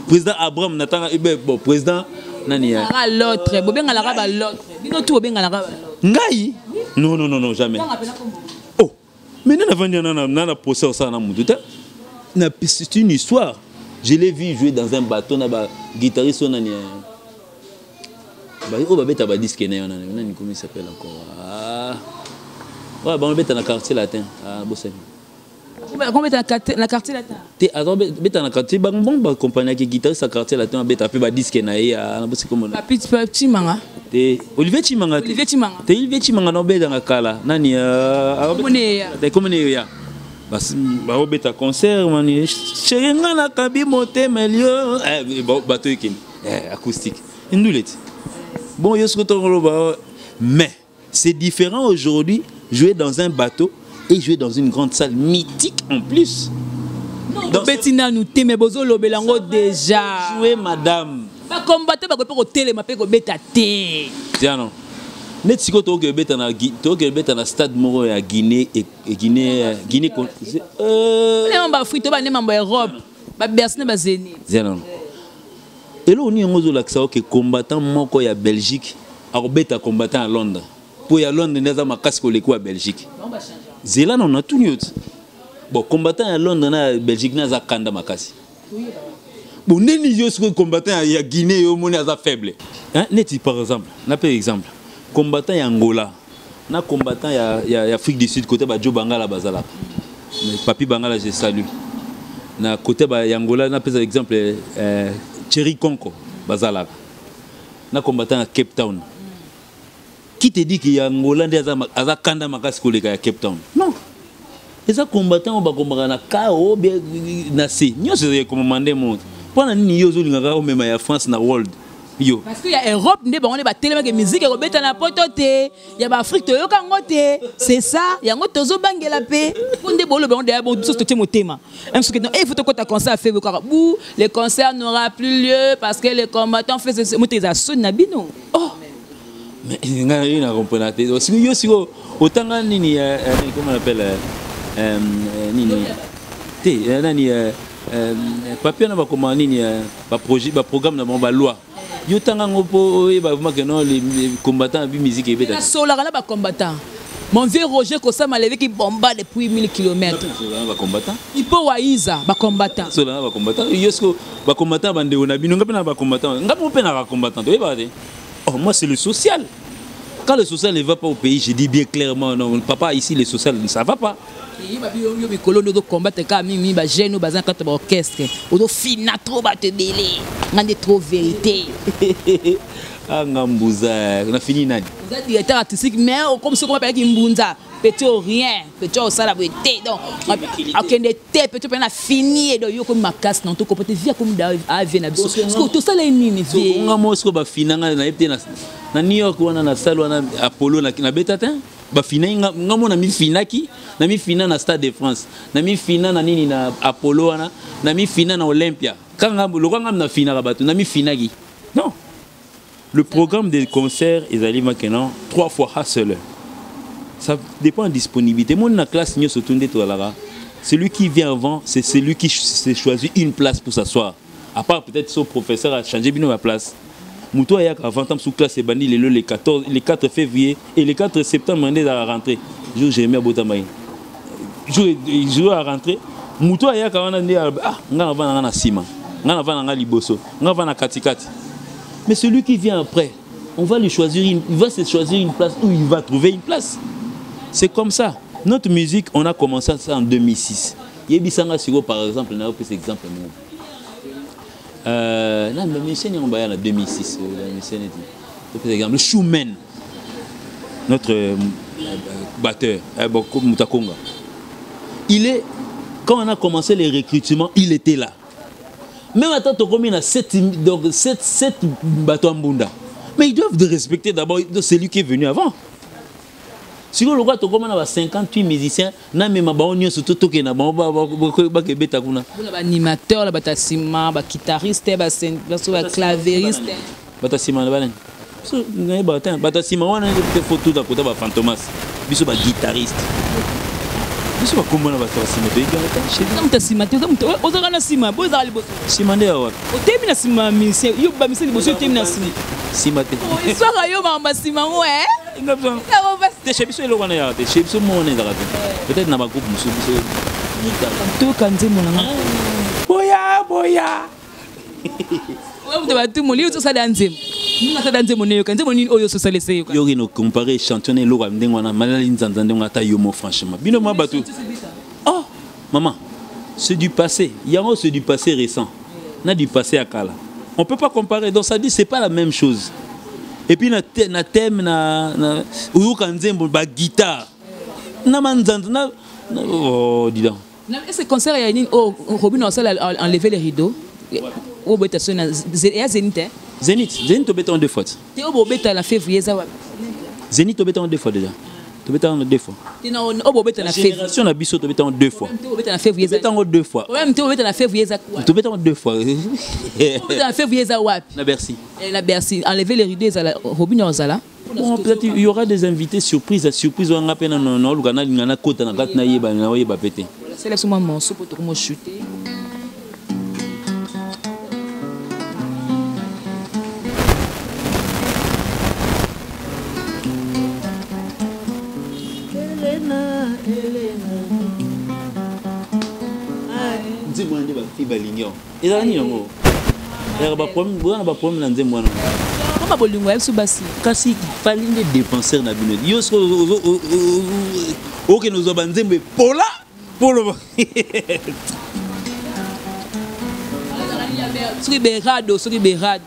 président Abraham, natanga bon, président nani ya L'autre, bobengalaka ba l'autre, bino tu bobengalaka ba l'autre. Ngai, non, non, non, non, jamais. Oh, mais nde navandi na procès osala na mutu te. C'est une histoire, je l'ai vu jouer dans un bateau na ba guitariste oyo nani, oyo babeta badisque na yo, nani nani, comment il s'appelle encore? Ah ouais, bango beta na Quartier Latin. Ah, bosani. Kobeta na Quartier Latin? Te, azo beta na quartier, bango bon baaccompagnaki guitariste ya Quartier Latin, abeta mpe badisque na ye na bosi komona. Papi Chimanga? Te, Olivier Chimanga te. Olivier Chimanga. Te, Olivier Chimanga na obetanga kala nani? Komone ya baobeta concert mani, chéri nga nakabi motema lio, bato ekende acoustique ndule ti. Bon, yo soki tongoloba, mais c'est différent aujourd'hui, jouer dans un bateau et jouer dans une grande salle mythique en plus. Beti nanu te, mais bozolobela yango déjà. Jouer, madame. Bacombattants bakoki mpe kotelema mpe kobeta te. Tiano neti sikoyo tokobeta na stade moko ya Guinée, Guinée. Nema baafrike to bane mambo ya Europe, baBercy na baZénith. Zia eloko nini yango ozolakisa oke combattant moko ya Belgique akobeta combattant ya Londres, mpo ya Londres nde aza makasi koleka ya Belgique? Zela nano, natuni yo ti. Bon, combattant ya Londres na ya Belgique na aza kanda makasi. Bon, ndeni yo sikoyo combattant ya Guinée yo omoni aza faible, hein? Neti par exemple, nape exemple, combattant ya Angola na combattant ya Afrique du Sud, côté bajo Bangala bazalaka, Papi Bangala, je salue, na côté ba ya Angola, napesa exemple, Thierry Konko bazalaka na combattant ya Cape Town. Qui te dit que ya Angola nde aza kanda makasi koleka ya Cape Town? Non, eza combattant oyo bakombaka na ka o bien na se nyonso ekomama nde moto. Mpo na nini yo ozolingaka omema ya France na world yo? Parce que ya Europe nde bango nde batelemaki, musique ekobeta na poto te, ya baafrike toyoka yango te. C'est ça yango tozobangela mpe mpo nde boloba yango deya. Biso totie motema soki il faut tokota concert afe kaka bu, le concert n'aura plus lieu parce que les combattants fait ceci, moto eza soni na bino. Oh, mais ngai na comprendre te. Sikoyo yo sikoyo otanga nini, comment on appelle, nini te, nani? Papier na bakoma nini, baprojet, baprogramme na bango, baloi. Yo tanga yango mpo oyeba vraiment que non, les combattants abi musique ebeta. Nasolaka na bacombattant. Mon vieux Roger Kosama leveki bomba depuis 1000 km. Bacombattant. Ipo waiza bacombattant. Sola na bacombattant. Yo siko bacombattant, bandeko na bino, nga mpe na bacombattant, nga mpe na bacombattant, toyebaka te. Oh, moi, c'est le social. Quand le social ne va pas au pays, je dis bien clairement: non papa, ici le social, ça va pas. Yo mikolo nde ozocombattre kaka mingi bajeune oyo baza na kati ya baorchestre. Ozofina trop bato ebele, nga nde trop vérité. Anga mbuza nafini nani? Oza directeur artistique, mais okomi soki omapelaki mbunza petit o rien, petit osala boye te. Donc akende te, petit mpena na fini ye. Donc yo okomi makasi na tokopo te, vie akomi avie na biso. Tosala ye nini, vie? Nga mo sikoyo bafinanga, nayebi te, na New York wana, na salle wana Apollo, nabeta te. Bafinaki nga mo, na mifinaki, na mifina na Stade de France, na mifina na nini, na Apollo wana, na mifina na Olympia. Kanga lokwa nga nafinaka bato, na mifinaki. Non, le programme de concert ezali maintenant trois fois hustler. Ça dépend de disponibilité. Moi, na classe nyonso tu nde tozalaka, celui qui vient avant, c'est celui qui s'est choisi une place pour s'asseoir, à part peut-être son professeur a changé bino ma place. Moto ayaka avant, ntango sous classe ebandi lelo le 14, le 4 février et le 4 septembre nde ezalaka rentrée, jour Jérémi abotamaki, jour ya rentrée. Moto ayaka wana nde: "Ah, nga navanda nga na nsima, nga navanda nga liboso, nga navanda na katikati." Mais celui qui vient après, on va lui choisir une, il va se choisir une place où il va trouver une place. C'est comme ça notre musique. On a commencé ça en 2006. Yebisanga sikoyo, par exemple, naopesa exemple moko, na musicien yango baya na 2006, musicien neti, topesa exemple, Choumen, notre batteur, bon, Mutakonga, il est, quand on a commencé les recrutements, il était là. Même attends, tokomi na 7, donc 7 7 bato ya mbunda, mais ils doivent de respecter d'abord celui qui est venu avant. Sikoyo lokola tokóma na ba 58 musiciens, namema bango nyonso to tokende na bango bakebeta kuna? Mpona baanimateur na bato ya nsima, baguitariste, baso, baclavériste. Bato ya nsima na banani? Biso nayebaka te. Bato ya nsima wana te, fo tuta kota bafantomas. Biso baguitariste, biso bakombo na bato ya nsima toyebi yango te. Oza moto ya nsima te, ozaka na nsima bo ezaka liboso. Nsima nde ya wapi? Otemi na nsima ya musicien, yo bamusicien liboso, otemi na nsima. Nsima te. Histoire yo, makambo ya nsima ngo. Te, chez biso eloko wana ezalaka te. Chez biso mo wana ezalaka te. Peut-être na bagroupe mosusu, biso Toyoka nzembo na nga. Boya boya. Oyo moto batumoli, yo tosala nzembo nini? Asala nzembo, neyoka nzembo nini oyo ososala eseyoka? Yo okende comparer échantillon na eloko ya ndenge wana, malali nzanza ndenge wana, ata yo mo. Franchement, bino mwa bato, oh maman, c'est du passé yango, c'est du passé récent na du passé ya kala, on peut pas comparer. Donc ça dit, c'est pas la même chose. Et puis na thème na oyoka nzembo, baguitare na manzanza na, oh, dis donc. Est-ce concert ya nini oyo Robin osala, enlever les rideaux, oyo bobeta so na ya Zénith, eh? Zénith, Zénith tobeta deux fois. Te, oyo bobeta na février eza wapi? Zénith tobeta deux fois déjà, tobeta yango deux fois. Te, na oyo bobeta na février. Génération na biso, tobeta yango deux fois. Te, bobeta na février eza Tobeta yango deux fois. Problème te, bobeta na février eza wapi? Tobeta yango deux fois. Bobeta na février eza wapi? Na Bercy. Eh, na Bercy, enlever les rideaux ezala, Robin ozala? Bon, peut-être il y aura des invités surprises, surprise wanga mpe naoluka, nalinga nakota na kati, nayeba, naoyeba pe te. Sala biso mwa morceau po tokoma chute. Elena, Elena, nzembo wana nde bafi balingi yango. Ezala nini yango? Ezalaka baproblème, boza na baproblème na nzembo wana. Koma bolingo ya biso basi. Kasi Fally nde défenseur na bino. Yo soki okende ozwa banzembo epola polo. Soki Berado, soki Berado,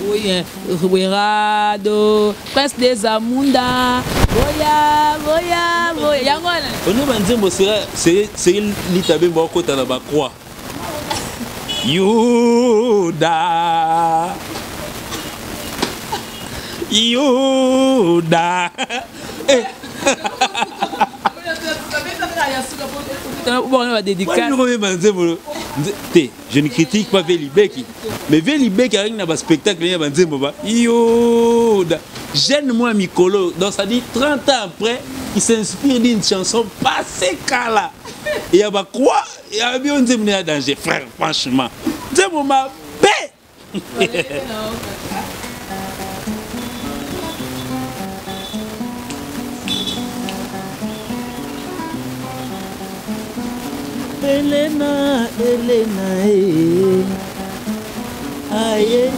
oui, Berado, prince des Amunda, boya boya boya, yango wana. Ono banzembo seri litabe bakota na bacroix, Yuda, Yuda. Eh. Bona badédicace. Oyeba nzembo te. Je ne critique pas Velibeki, mais Velibeki aringi na baspectacle ya banzembo ba Yuda jeune moi mikolo. Donc ça dit 30 ans après, il s'inspire d'une chanson passée kala. Ya bacroix ya bio nzembo ya danger, frère, franchement. Nzembo mabe. Elena, Elena, eh. Aïe.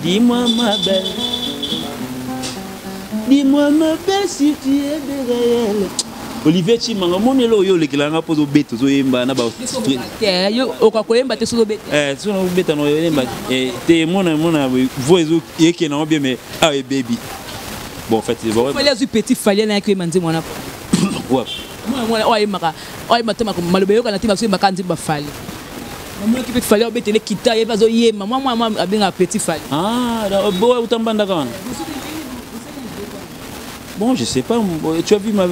Dis-moi ma belle. Dis-moi ma belle si tu es de réel. Olivier Chimanga, mon elo yo lekela nga pozo beto zo yemba na ba te yo okoka koyemba te soki obeta. Eh, so na obeta na oyemba eh te mona mona voix ezo yeke na bien, mais ah eh, baby. Bon, en fait, c'est bon. Fally azwi petit Fally na yaki oyemba nzembo wana. Ouais. Mwana mwana oyo ayembaka, oyo ayemba te maloba eyokana te, bazoyembaka nzembo baFally. Namonaki mpe Fally obetele kita ye mpe azoyemba. Mwa mwana mwa abengaka petit Fally. Ah, bo utambandaka wana. Bon, je sais pas, tu as vu ma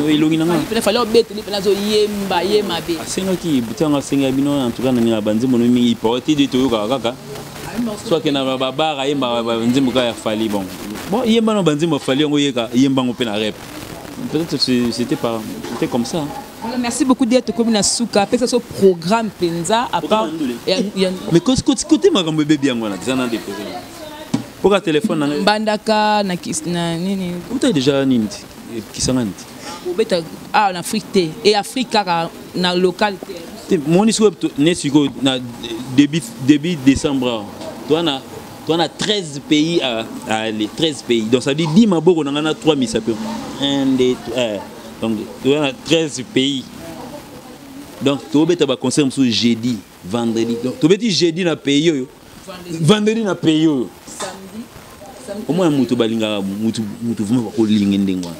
elongi na nga. Mpena Fally obetele mpena azoyemba ye mabe. Asengaki ntango asengaki bino, en tout cas naninga banzembo no mingi ipo te de toyokaka kaka so akenda na babar, ayembaka banzembo kaka ya Fally. Bon, yemba na banzembo ya Fally yango, yeka yembango mpe na rep. Peut-être c'était comme ça. Voilà, merci beaucoup d'être tokomi na suka. Apesa so programme mpenza à part Mais côté makambo ebebi yango wana eza na déposé mpoka telefone na ngai. Mbandaka na na nini? Uta déjà nini ti Kisangani ti. Obeta awa na Afrique te e Afrique kaka na local te. Te moni sikoyo ne sikoyo na début décembre awa toa na 13 pays à aller, 13 pays. Donc ça veut dire 10 maboko na ngai na 3 misapi, 1, 2, 3. Donc toa na 13 pays. Donc tobeta baconcert mosusu jeudi, vendredi. Donc tobeti jeudi na pays oyo, vendredi na pays oyo. Omona moto balingaka mutu, mutu vraiment bakolinga ndenge wana.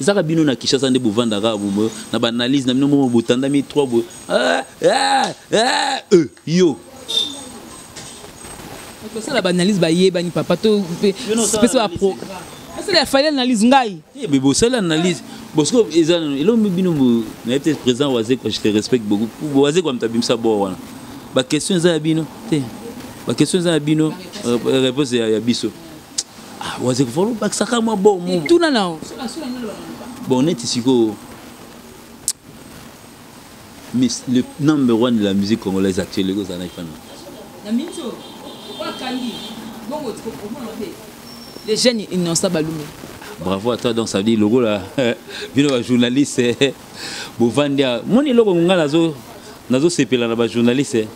Ezaka bino na Kinshasa nde bovandaka boye na baanalyse na bino moko, botandami 3 boye. Ah, ah, ah, yo. Tosala baanalyse bayebani papa to pesa baprogramme asala ya Fally analyse ngai. Mais bosala analyse bosiko eza elombi bino nayebi te. Président Wazekwa, je te respecte beaucoup. Wazekwa moto abimisa bor wana. Baquestion eza ya bino te, baquestion eza ya bino, réponse ya biso. Ah, Wazekwa falo bakisaka mwa bor mo. Tuna na Bon, neti sikoyo, mais le number one de la musique congolaise actuelle ekozala na ifana. Na minso akangi bongo les jeunes Innocent Balume. Bravo à toi. Donc ça veut dire lokola bino bajournaliste bovandi moni eloko nga nazosepela na bajournaliste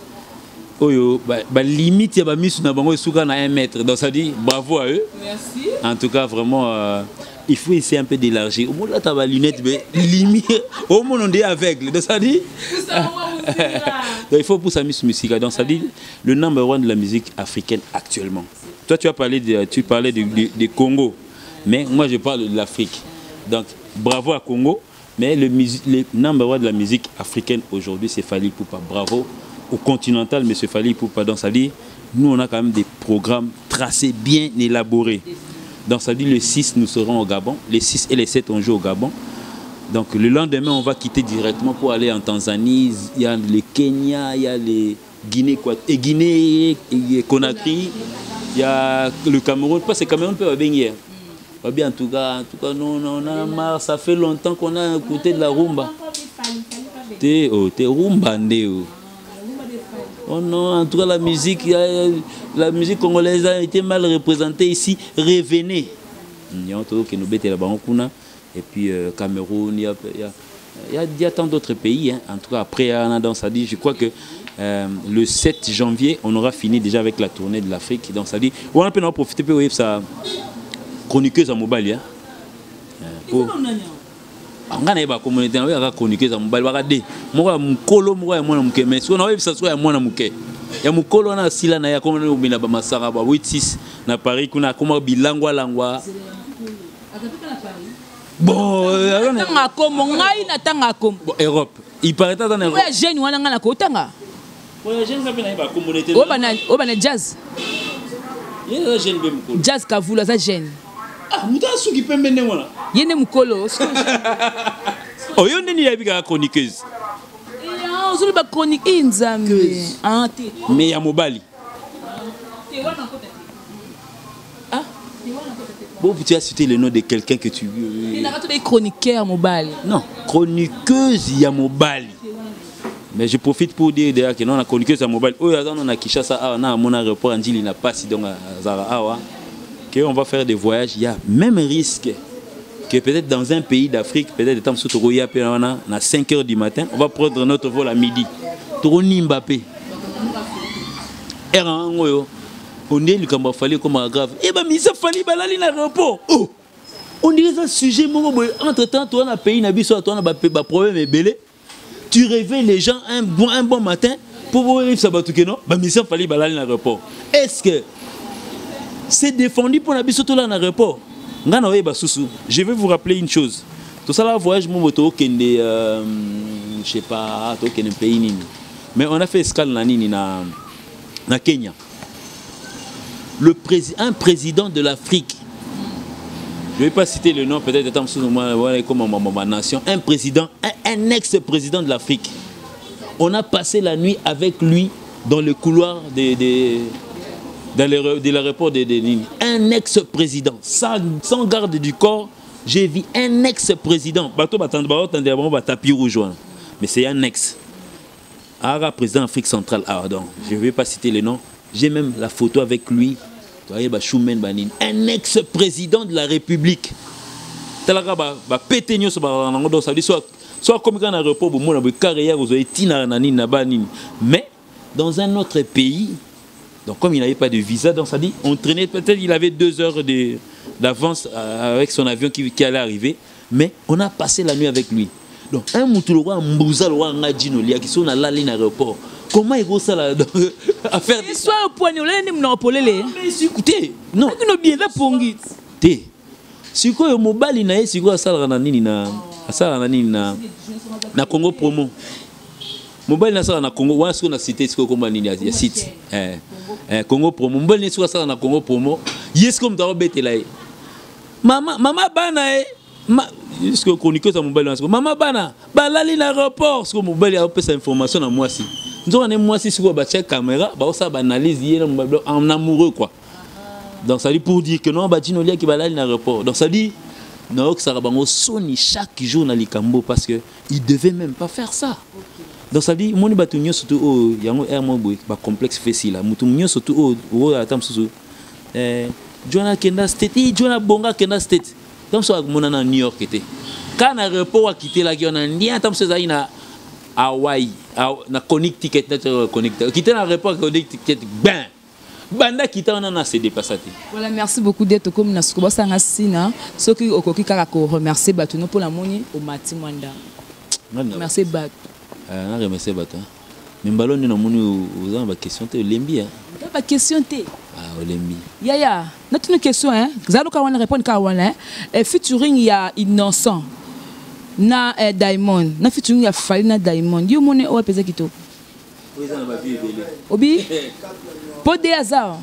oyo balimite ya bamisu na bango esuka na 1 mètre. Donc ça dit bravo à eux. Merci. En tout cas, vraiment, il faut essayer un peu d'élargir. Omolata balunettes, mais limite omona nde aveugle. Donc ça dit, donc il faut pousser misu musique. Donc ça dit le number one de la musique africaine actuellement. Toi, tu parlais de Congo, mais moi je parle de l'Afrique. Donc bravo à Congo, mais le number one de la musique africaine aujourd'hui, c'est Fally Ipupa. Bravo au continental, monsieur Fally Ipupa. Donc ça dit, nous on a quand même des programmes tracés, bien élaborés. Donc ça dit le 6, nous serons au Gabon. Les 6 et les 7, on joue au Gabon. Donc le lendemain, on va quitter directement pour aller en Tanzanie. Il y a le Kenya, il y a les Guinée, et Guinée, et Conakry, il y a le Cameroun. Parce que le Cameroun peut bien. Bien, en tout cas, non, non, on a marre. Ça fait longtemps qu'on a écouté de la rumba. Te, oh, te rumba, nde, oh. Oh non, en tout cas, la musique congolaise a été mal représentée ici. Revenez. Et puis Cameroun, il y a tant d'autres pays. Hein. En tout cas, après, dans ça dit, je crois que le 7 janvier, on aura fini déjà avec la tournée de l'Afrique. Donc ça dit, on peut en profiter pour ça chroniqueuse à mobile. Hein. Nga nayeba communauté na oyaka chroniqueuse ya mobali baka de moko ya mokolo, moko ya mwana moke. Mais soki naoyebisa soki ya mwana moke, ya mokolo wana asila na ye, akoma obina bamasaka ba 86 na Paris kuna, akoma bilangwalangwa. Bon, Natanga kombo ngai, natanga kombo. Bon, Europe, il paraît ata na Oyo Europe. Jeune wana ngai nakotanga. Oyo jeune nga mpe nayeba kombo te. Oyo bana jazz. Ye eza jeune mpe mokolo. Jazz Kavulu aza jeune. Ah, moto asuki pembe ndenge wana. Ye nde mokolo. Oyo ndeni yayebi kaka chroniqueuse. Ozoloba chronique e Nzambe. Ah, te. Mais ya mobali. Te, wana akota te. Ah. Bon, tu as cité le nom de quelqu'un que tu. Il chroniqueur mobali. Non, chroniqueuse ya mobali. Mais je profite pour dire d'ailleurs que non, la chroniqueuse ya mobali. Oh, on a Kinshasa, ah, on a mon aéroport Ndjili n'a pas si donc Zara awa. Que on va faire des voyages, il y a même risque que peut-être dans un pays d'Afrique, peut-être tant à 5 h du matin, on va prendre notre vol à midi. Tony Mbappé. Oyo on est likambo ya Fally ekoma grave e bamisa Fally balali na aéroport. Oh, on dirait ça sujet moko boye. Entre temps toza na pays na biso, toza na baproblème ebele. Tu réveilles les gens un bon matin pour boyebisa bato ke non, bamisa Fally balali na aéroport. Est-ce que c'est défendu mpona biso tolala na aéroport? Ngai na oyeba susu. Je vais vous rappeler une chose: tosala voyage moko tookende, je sais pas tookende pays nini, mais on a fait escale na nini, na Kenya. Un président de l'Afrique, je ne vais pas citer le nom, peut-être comme ma nation, un président, un ex-président de l'Afrique. On a passé la nuit avec lui dans le couloir de l'aéroport de Nini. Un ex-président, sans garde du corps, j'ai vu un ex-président. Bato batande tapis rouge. Mais c'est un ex. Ara président d'Afrique centrale. Ah, donc, je ne vais pas citer le nom. J'ai même la photo avec lui. Un ex-président de la République. Talaka ba pété nyonso ba nango. Donc ça veut dire soit comme quand aéroport bomona bo carrière ozo etina na nini na ba nini. Mais dans un autre pays, donc comme il n'avait pas de visa, donc ça dit on traînait, peut-être il avait 2 heures d'avance avec son avion qui allait arriver, mais on a passé la nuit avec lui. Donc un mutu le roi mbuza, le roi ngadjino liaki so na lali na aéroport, comment il ça là à faire? Soit au point olele nde monoko polele. Mais écoutez, non. Kino bien eza pongi. Te, sikoyo mobali na ye sikoyo asalaka na nini, na asalaka na nini, na Congo Promo. Mobali na asalaka na Congo wana sikoyo na cité sikoyo komba nini ya site Congo Promo. Mobali ne sikoyo asalaka na Congo Promo. Ye sikoyo moto akobetela ye mama, mama bana ye sikoyo chroniqueuse ya mobali wana sikoyo mama bana balali na aéroport. Sikoyo mobali akopesa information na mwasi, nzoka ne mwasi sikoyo batia caméra, baosala baanalyse ye na mobali en amoureux quoi. Donc ça dit pour dire que non, badino liaki balali na aéroport. Donc ça dit naokisaka bango soni chaque jour na likambo, parce que il devait même pas faire ça. Donc ça dit moni bato nyonso tu oyo yango aire mo boye bacomplexe fesila motu nyonso tu oyo oyo ata mosusu John akenda State, John abonga akenda State, ta mosusu amona na New York te, kaka na aéroport akitelaki wana ndia. Ata mosusu ezalaki na Hawaii, na Connecticut, na Connecticut kite na aéroport Connecticut ben banda kita wana na se dépassa te. Voilà, merci beaucoup d'être comme na suko basanga sina soki okoki kaka ko remercier bato no mpona moni omati mwanda. Remercier bato. Na remercier bato, mais mbalo nde namoni oza na baquestion te, olembi. Baquestion te. Ah, olembi. Yaya, natuna question hein, zala kaka wana, répondre kaka wana. Featuring ya Innocent na Diamond na featuring ya Fally na Diamond, yo moni oyo apeza kitoko? Obi mpo de aza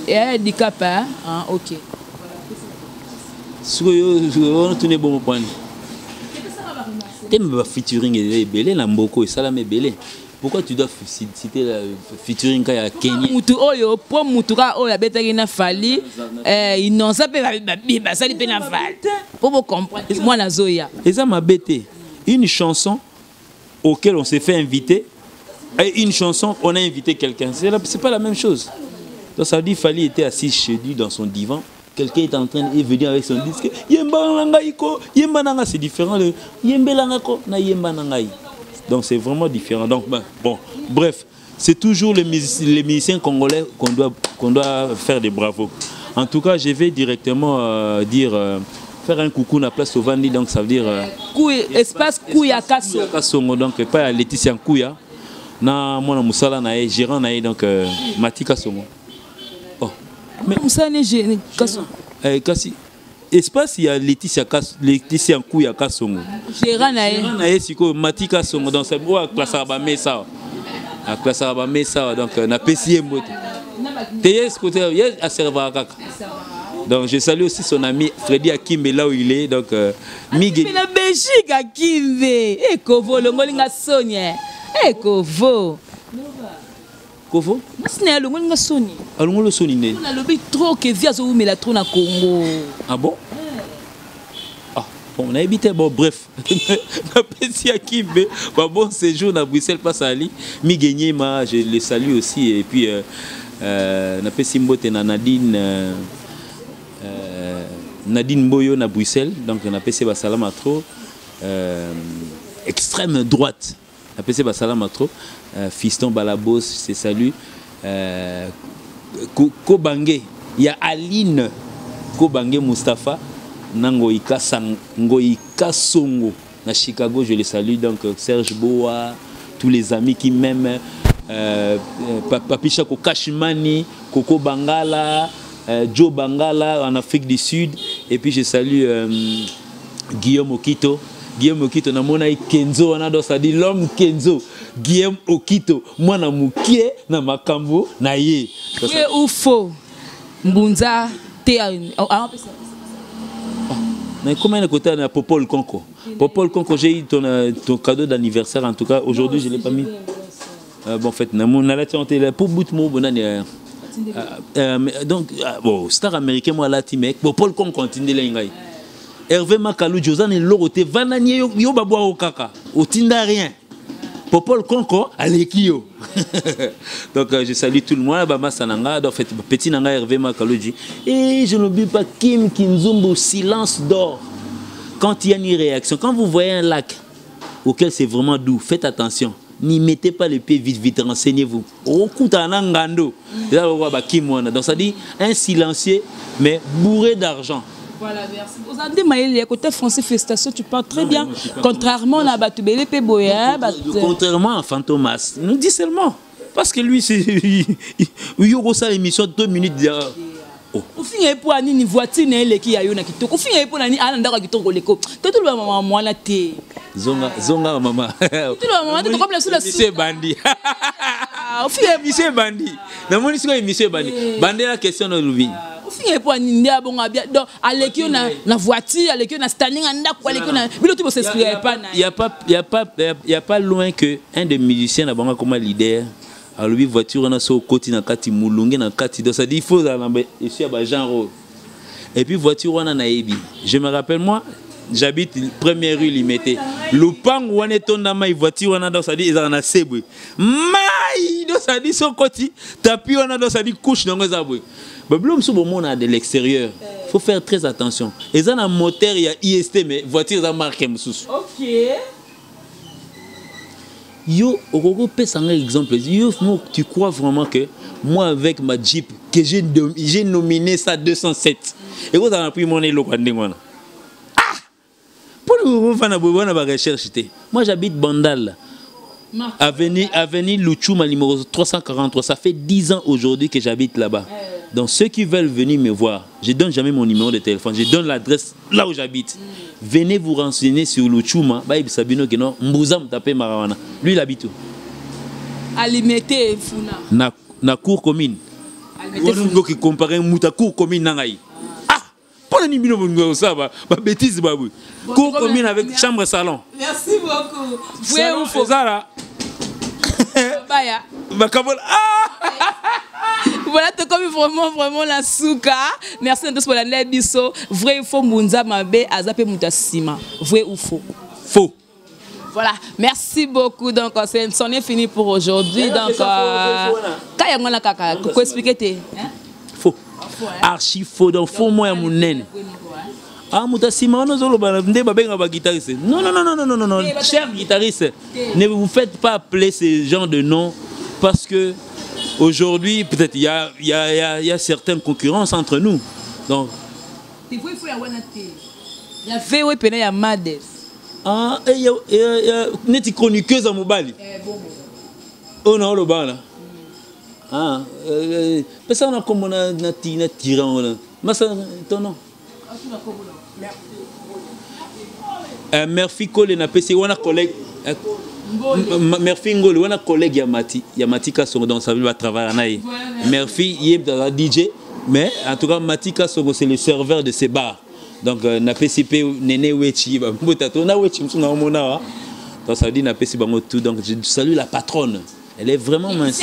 handicap. Ah, ok. Sikoyo wana tuna ebongo pwani te, me bafeaturing eza ebele na mboko, esalama ebele. Pourquoi tu dois citer la featuring ka ya Kenya? Mutu oyo po mutu kaka oyo abetaki na Fally, Innocent mpe basali mpe na Fally mpo bocomprendre mwana azoya. Eza mabe te. Une chanson auquel on s'est fait inviter et une chanson on a invité quelqu'un, c'est pas la même chose. Donc ça veut dire Fally était assis chez lui dans son divan, quelqu'un est en train de venir avec son disque, yemba na ngai ko, yemba na nga. C'est différent de yembela nga ko na yemba na ngai. Donc c'est vraiment différent. Donc ben, bon, bref, c'est toujours les musiciens congolais qu'on doit faire des bravos. En tout cas, je vais directement dire faire un coucou na place ovandi. Donc ça veut dire espace Kuya Kaso. Kasongo, donc pas ya Laetitia Nkuya na mwana mosala na ye, gérant na ye, donc Mati Kasongo. Oh. Mais mosala ne Kaso. Kasi espace ya Laetitia, Laetitia Nkuya Kasongo. Gérant na ye. Gérant na ye sikoyo Mati Kasongo. Donc oyo aklasaka bamesa, aklasaka bamesa. Donc napesi ye mbote te, ye côté ye aservaka kaka. Donc je salue aussi son ami Freddy Akimbe là où il est. Donc Miguel. Na Belgique Akimbe. Ekovo longoli nga sonia. Ekovo. Kofo? Mwasi na ye alongoli nga soni. Alongoli soni nde? Nalobi trop que vie azowumela trop na Congo. Ah bon? Ah, bon, nayebi te, bon, bref. Napesi ya Kimbe, ba bon séjour na Bruxelles passe Ali. Migenyema, je le salue aussi et puis napesi mbote na Nadine Nadine Mboyo na Bruxelles, donc napesi ba salama trop extrême droite. Napesi ba salama trop Fiston Balabos, c'est salut Kobange, il y a Aline Kobange Mustapha Nangoika Ngoika Songo na Chicago, je le salue. Donc Serge Boa, tous les amis qui m'aiment, Papi Chako Kashmani, Coco Bangala, Joe Bangala en Afrique du Sud, et puis je salue Guillaume Okito. Guillaume Okito na mona Kenzo wana do ça dit l'homme Kenzo Guillaume Okito mwana mukie na makambo na ye. Vrai ou faux? Mbunza te a Mais comment il côté na Popol Konko? Popol Konko, j'ai eu ton cadeau d'anniversaire en tout cas aujourd'hui je l'ai pas mis. Bon en fait na mon na la tente pour bout mo bonane donc bon star américain moi la mec Popol Konko continue là ngai. Hervé Makalou Josane Lorote vanani yo babwa okaka otinda rien. Popol Konko alekio. Donc je salue tout le monde ba masananga donc en fait petit nanga Hervé Makalou et je n'oublie pas Kim Kinzumbu silence d'or. Quand il y a une réaction, quand vous voyez un lac auquel c'est vraiment doux, faites attention. N'y mettez pas le pied vite, vite, renseignez-vous. Okuta na ngando. Là, on voit ba Kim wana. Donc ça dit un silencieux mais bourré d'argent. Voilà, merci. Vous avez dit, côté français, félicitations, tu parles très Non, bien. moi, je suis pas Contrairement à Batubele Peboya, Contrairement à Fantomas, nous dit seulement. Parce que lui, c'est, il y aura ça l'émission 2 minutes derrière. Oh. Ofinga epo ani ni voiture na eleki ya yo na kitoko. Ofinga epo na ni ala ndako ya kitoko leko. Te tout le mama mwana te. Zonga, zonga mama. Tout le mama te comme la sous la Monsieur Bandi. Ah, ofinga Monsieur Bandi. Na moni siko monsieur Bandi. Bandi la question na lubi. Ofinga epo ani ndia bonga bia. Donc aleki yo na voiture, aleki yo na standing ndako, aleki yo na bilo tu bo s'expliquer pas na. Il y a pas, il y a pas, il y a pas loin que un des musiciens na bango comme leader. Alobi voiture na so koti na kati mulunge na kati donc ça dit il faut na ici ba genre et puis voiture wana na yebi. Je me rappelle moi j'habite première rue Limete lupangu wana etonda mai voiture wana donc ça dit ezala na sebwe mai donc ça dit so koti tapis wana donc ça dit couche nango eza boye. Ba bilo mosusu bomona de l'extérieur faut faire très attention eza na moteur ya IST mais voiture eza marque mosusu. OK. Yo, okoko pesa nga exemple. Yo, moi, tu crois vraiment que moi avec ma Jeep que j'ai nominé ça 207. Et vous avez pris mon élo quoi ndengwana. Ah! Pour nous faire na bobo na ba recherche té. Moi j'habite Bandal. Avenue Luchuma numéro 343, ça fait 10 ans aujourd'hui que j'habite là-bas. Donc ceux qui veulent venir me voir, je donne jamais mon numéro de téléphone, je donne l'adresse là où j'habite. Venez vous renseigner sur Luchuma, bah Sabino Keno, Mbouza Mtape Marawana. Lui il habite où? Alimete Funa. Na cour commune. Alimete Funa. Qui comparer Mouta cour commune nangai. Ah, pour ni bino bongo ça va, ba bêtise ba oui. Bon, Cour comme commune avec merci. chambre salon. Merci beaucoup. Vrai ou faux? Ça là. Baya. Bakabol. Ah! Voilà, tout comme vraiment, vraiment la souka. Merci à tous pour la biso. Vrai ou faux, Mbunza Mabe, Azape Mutasima. Vrai ou faux? Faux. Voilà, merci beaucoup. Donc, c'en est fini pour aujourd'hui. Mais non, Donc, c'est ça, faux, faux, faux, là. Kaya ngona kaka, Non, ko expliquer te, hein? Faux. Faux, hein? Archi faux. Donc, faux, moi, mon naine. Ah, Mutasima, on a zolo ba, nde ba benga ba guitariste. Non, non, non, non, non, non, non. Eh, ba- Cher guitariste, Eh. ne vous faites pas appeler ce genre de nom parce que aujourd'hui, peut-être il y a certaines concurrences entre nous. Donc, Te voi fo ya wana te. Ya vewe pena ya Mades. Ah, eh, ya, ya, ya, neti chroniqueuse ya mobali. Eh, bon, bon. Oh, na oloba wana. Ah, pesa na kombo na, na ti, na tyran wana. Masa, ton nom. Murphy Cole na PC wana collègue. Murphy Ngole wana collègue ya Mati, ya Mati Kasongo dans sa ville va travailler na ye. Murphy il est dans la DJ mais en tout cas Mati Kasongo c'est le serveur de ces bars. Donc na PCP Néné Wechi ba mbota to na Wechi msuna omona wa. Donc ça dit na PC bango tout donc je salue la patronne Elle est vraiment mince.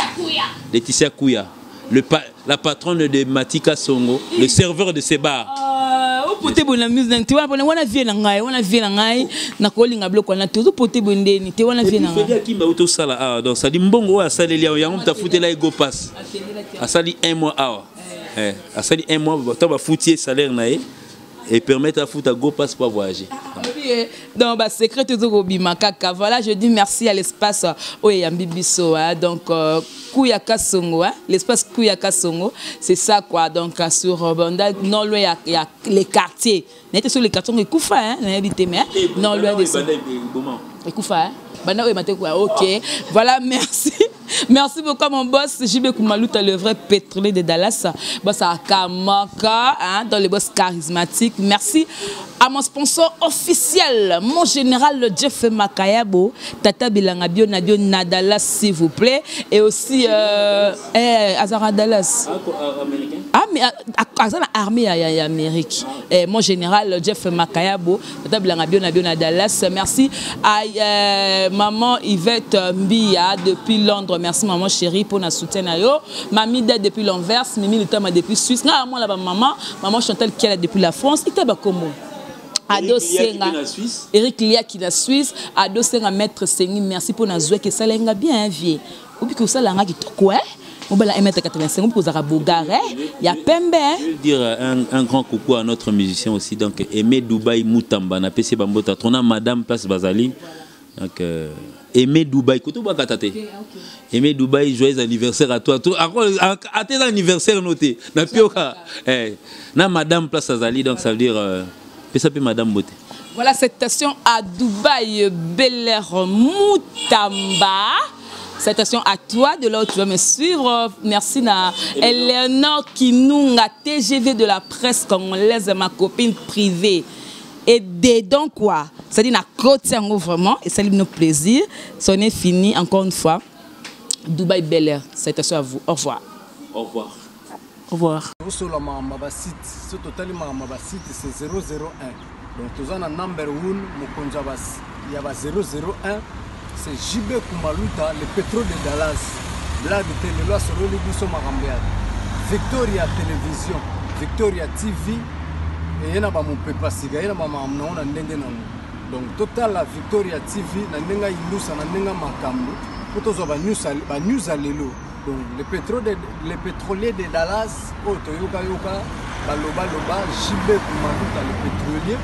Laetitia Kouya. Le pa la patronne de Matika Songo, le serveur de ces bars. Opote boye na mise te wana wana vie na ngai, wana vie na ngai, nakolinga biloko wana te. Ozopote boye ndeni te, wana vie na ngai. Fedi Akimba auti osala awa, donc sadi mbongo oyo asaleli yango, yango moto afutela ye go pass. Asali un mois awa. Eh, asali un mois, ntango bafuti ye salaire na ye et permettre afuta go pass pour voyager. Ah, oui, donc ba secret tozo kobima kaka. Voilà, je dis merci à l'espace oyo eyambi biso, hein. Donc Kuya Kasongo, hein, l'espace Kuya Kasongo, c'est ça quoi. Donc sur Banda, non loin ya les quartiers. N'était sur les quartiers ekufa, hein, nayebi te, mais non loin de ça. Ekufa, hein. Banda oyo mate quoi. OK. Voilà, merci. Merci beaucoup à mon boss JB Koumalouta, le vrai pétrolier de Dallas. Boss à Kamaka, hein, dans les boss charismatiques. Merci à mon sponsor officiel, mon général Jeff Makayabo, Tata Bilanga Bio Nadio na Dallas, s'il vous plaît. Et aussi Azara Dallas. Américain? Ah, mais Azara armée à Amérique. Mon général Jeff Makayabo, Tata Bilanga Bio Nadio na Dallas. Merci à maman Yvette Mbia depuis Londres. Merci maman chérie pour notre soutien à yo. Mamie Dad depuis l'Anvers, Mimi Lutama depuis Suisse. Nga moi là-bas maman, maman Chantal qui est là depuis la France. Il t'a comme Ado Senga. Eric Lia qui la Suisse. Ado Senga maître Sengi, merci pour nous jouer que ça l'a bien vieux. Ou bien que ça l'a qui quoi? Ou bien la 1m85, ou bien que ça bogaré. Il y a Pembe. Je veux dire un grand coucou à notre musicien aussi, donc Aimé Dubaï Moutamba, na PC Bambota, trona Madame Place Bazali. Donc Aimé Dubaï, koto ba katate. Okay, okay. Aimé Dubaï, joyeux anniversaire à toi. Toi, à tes anniversaires noté. Na pioka. Eh, na Madame Place Azali, donc ça veut dire pesa pe Madame Beauté. Voilà cette station à Dubaï, Bel Air Moutamba. Salutations à toi de là où tu vas me suivre. Merci na Eleonore Kinunga, TGV de la presse congolaise, ma copine privée. Et dedans quoi, c'est-à-dire na côte vraiment, et ça nous plaisir. C'en est fini encore une fois. Dubaï Bel Air, salutations à vous. Au revoir. Au revoir. Au revoir. Osolo makambo ba site, so totali makambo ba site, c'est 001. Donc toza na number 1 mokonzi ya ba 001, c'est JB Koumalouta, le pétrole de Dallas. Blague te lelo asololi biso makambo ya Victoria Télévision, Victoria TV, eye na ba mopepa sika, ye na ba makambo nango na ndenge nango. Donc totala Victoria TV na ndenge ya Indusa, na ndenge ya makambo, po tozwa ba news ba news ya lelo. Donc le pétrolier de Dallas, oyo toyoka yoka, baloba loba, JB Koumalouta, le pétrolier,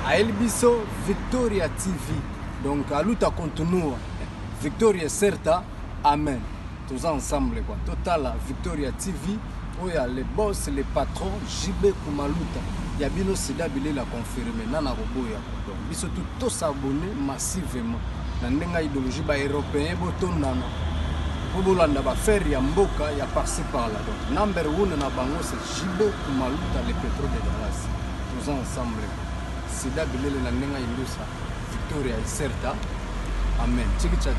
ayeli biso Victoria TV. Donc aluta continua, Victoria Certa, amen. Toza ensemble quoi. Totala Victoria TV, oyo ya le boss, le patron JB Koumalouta. Ya bino sida bilela confirmé nana roboya quoi. Donc biso tout to s'abonner massivement. Na ndenga idéologie ba européen botondana. Po bolanda ba faire ya mboka ya par-ci par-là. Donc number 1 na bango c'est JB Koumalouta, le pétrole de Dallas. Toza ensemble quoi. Sida bilele na ndenga indusa Victoria Certa. Amen. Tchiki tcha.